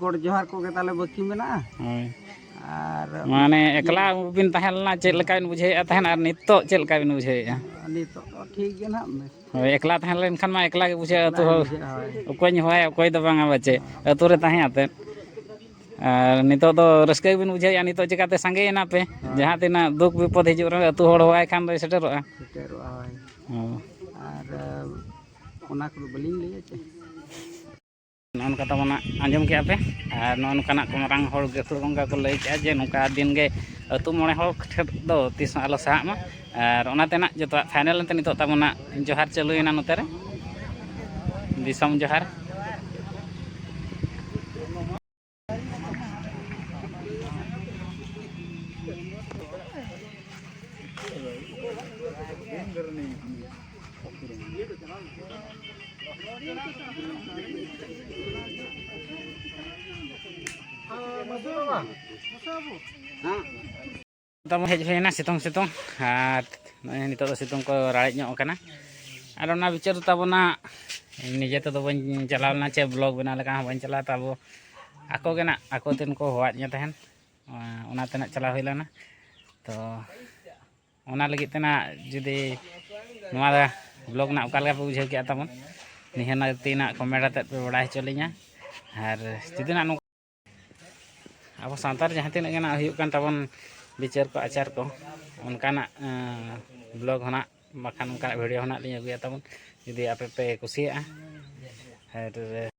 ᱜᱚᱰ ᱡᱚᱦᱟᱨ ᱠᱚᱜᱮ ᱛᱟᱞᱮ ᱵᱟᱹᱠᱤ ᱢᱮᱱᱟᱜᱼᱟ᱾ ᱦᱳᱭ᱾ ᱟᱨ ᱢᱟᱱᱮ ᱮᱠᱞᱟ ᱵᱤᱱ ᱛᱟᱦᱮᱸ ᱞᱮᱱᱟ, ᱪᱮᱫ ᱞᱮᱠᱟ ᱵᱤᱱ ᱵᱩᱡᱷᱟᱹᱣᱮᱫᱼᱟ ᱛᱟᱦᱮᱸᱱ ᱟᱨ ᱱᱤᱛᱚᱜ ᱪᱮᱫ ᱞᱮᱠᱟ ᱵᱤᱱ ᱵᱩᱡᱷᱟᱹᱣᱮᱫᱼᱟ? ᱱᱤᱛᱚᱜ ᱫᱚ ᱴᱷᱤᱠ ᱜᱮ ᱱᱟᱦᱟᱜ᱾ ᱦᱳᱭ, ᱮᱠᱞᱟ ᱛᱟᱦᱮᱸ ᱞᱮᱱᱠᱷᱟᱱ ᱢᱟ ᱮᱠᱞᱟ ᱜᱮ ᱵᱩᱡᱷᱟᱹᱜᱼᱟ, ᱮᱠᱞᱟ ᱟᱹᱛᱩ ᱜᱮ ᱦᱚᱲ ᱵᱩᱡᱷᱟᱹᱜᱼᱟ, ᱦᱳᱭ᱾ ᱚᱠᱚᱭ ᱦᱚᱦᱚᱭᱟ, ᱚᱠᱚᱭ ᱫᱚ ᱵᱟᱝᱟ ᱵᱟᱪᱮ, ᱟᱹᱛᱩ ᱨᱮ ᱛᱟᱦᱮᱸ ᱟᱛᱮᱫ᱾ ᱟᱨ ᱱᱤᱛᱚᱜ ᱫᱚ ᱨᱟᱹᱥᱠᱟᱹ ᱜᱮᱵᱤᱱ ᱵᱩᱡᱷᱟᱹᱣᱮᱫᱼᱟ, ᱱᱤᱛᱚᱜ ᱪᱤᱠᱟᱹᱛᱮ ᱥᱟᱸᱜᱮᱭᱮᱱᱟ ᱯᱮ? ᱦᱳᱭ᱾ ᱡᱟᱦᱟᱸ ᱛᱤᱱᱟᱹᱜ ᱫᱩᱠ ᱵᱤᱯᱚᱫ ᱦᱤᱡᱩᱜ ᱨᱮᱦᱚᱸ ᱟᱹᱛᱩ ᱦᱚᱲ ᱦᱚᱦᱚᱣᱟᱭ ᱠᱷᱟᱱ ᱫᱚᱭ ᱥᱮᱴᱮᱨᱚᱜᱼᱟ᱾ ᱥᱮᱴᱮᱨᱚᱜᱼᱟ, ᱦᱳᱭ᱾ ᱦᱚᱸ᱾ ᱟᱨ ᱚᱱᱟ ᱠᱚᱫᱚ ᱵᱟᱹᱞᱤᱧ ᱞᱟᱹᱭᱟ ᱪᱮ᱾ ᱱᱚᱜᱼᱚ ᱱᱚᱝᱠᱟ ᱛᱟᱵᱚᱱᱟ, ᱟᱸᱡᱚᱢ ᱠᱮᱜᱼᱟ ᱯᱮ? ᱟᱨ ᱱᱚᱜᱼᱚ ᱱᱚᱝᱠᱟᱱᱟᱜ ᱠᱚ ᱢᱟᱨᱟᱝ ᱦᱚᱲ ᱜᱟᱹᱠᱷᱩᱲ ᱜᱚᱝᱠᱮ ᱠᱚ ᱞᱟᱹᱭ ᱠᱮᱜᱼᱟ ᱡᱮ ᱱᱚᱝᱠᱟ ᱫᱤᱱ ᱜᱮ ᱟᱹᱛᱩ ᱢᱚᱬᱮ ᱦᱚᱲ ᱴᱷᱮᱱ ᱫᱚ ᱛᱤᱥ ᱦᱚᱸ ᱟᱞᱚ ᱥᱟᱦᱟᱜ ᱢᱟ᱾ ᱟᱨ ᱚᱱᱟᱛᱮ ᱱᱟᱜ ᱡᱚᱛᱚᱣᱟᱜ ᱯᱷᱟᱭᱱᱮᱞ ᱮᱱᱛᱮ ᱱᱤᱛᱚᱜ ᱛᱟᱵᱚᱱᱟ ᱡᱚᱦᱟᱨ ᱪᱟᱹᱞᱩᱭᱮᱱᱟ ᱱᱚᱛᱮ ᱨᱮ᱾ ᱫᱤᱥᱚᱢ ᱡᱚᱦᱟᱨ᱾ ᱛᱟᱵᱚ ᱦᱮᱡ ᱦᱩᱭᱱᱟ ᱥᱤᱛᱩᱝ ᱥᱤᱛᱩᱝ, ᱟᱨ ᱱᱚᱜᱼᱚᱭ ᱱᱤᱛᱚᱜ ᱫᱚ ᱥᱤᱛᱩᱝ ᱠᱚ ᱨᱟᱲᱮᱡ ᱧᱚᱜ ᱠᱟᱱᱟ᱾ ᱟᱨ ᱚᱱᱟ ᱵᱤᱪᱟᱹᱨ ᱛᱟᱵᱚᱱᱟ, ᱱᱤᱡᱮ ᱛᱮᱫᱚ ᱵᱟᱹᱧ ᱪᱟᱞᱟᱣ ᱞᱮᱱᱟ, ᱪᱮ ᱵᱞᱚᱜ ᱵᱮᱱᱟᱣ ᱞᱮᱠᱟ ᱦᱚᱸ ᱵᱟᱹᱧ ᱪᱟᱞᱟᱣ, ᱛᱟᱵᱚ ᱟᱠᱚ ᱜᱮ ᱱᱟᱜ ᱟᱠᱚ ᱛᱮᱱ ᱠᱚ ᱦᱚᱦᱚᱣᱟᱫᱤᱧᱟ ᱛᱟᱦᱮᱱ, ᱚᱱᱟ ᱛᱮ ᱱᱟᱜ ᱪᱟᱞᱟᱣ ᱦᱩᱭ ᱞᱮᱱᱟ᱾ ᱛᱚ ᱚᱱᱟ ᱞᱟᱹᱜᱤᱫ ᱛᱮ ᱱᱟᱜ ᱡᱩᱫᱤ ᱱᱚᱣᱟ ᱵᱞᱚᱜ ᱱᱟᱜ ᱚᱠᱟ ᱞᱮᱠᱟ ᱯᱮ ᱵᱩᱡᱷᱟᱹᱣ ᱠᱮᱜᱼᱟ ᱛᱟᱵᱚᱱ, ᱱᱤᱦᱟᱹᱛ ᱱᱟᱜ ᱠᱚᱢᱮᱱᱴ ᱟᱛᱮᱫ ᱯᱮ ᱵᱟᱲᱟᱭ ᱦᱚᱪᱚ ᱞᱤᱧᱟ᱾ ᱟᱨ ᱡᱩᱫᱤ ᱱᱟᱜ ᱱᱚᱝᱠᱟ ᱟᱵᱚ ᱥᱟᱱᱛᱟᱲ ᱡᱟᱦᱟᱸ ᱛᱤᱱᱟᱹᱜ ᱜᱮ ᱱᱟᱜ ᱦᱩᱭᱩᱜ ᱠᱟᱱ ᱛᱟᱵᱚᱱ ᱵᱤᱪᱟᱹᱨ ᱠᱚ ᱟᱪᱟᱨ ᱠᱚ, ᱚᱱᱠᱟᱱᱟᱜ ᱵᱞᱚᱜ ᱦᱚᱸ ᱱᱟᱜ ᱵᱟᱠᱷᱟᱱ ᱚᱱᱠᱟᱱᱟᱜ ᱵᱷᱤᱰᱤᱭᱳ ᱦᱚᱸ ᱱᱟᱜ ᱞᱤᱧ ᱟᱹᱜᱩᱭᱟ ᱛᱟᱵᱚᱱ, ᱡᱩᱫᱤ ᱟᱯᱮ ᱯᱮ ᱠᱩᱥᱤᱭᱟᱜᱼᱟ᱾ ᱟᱨ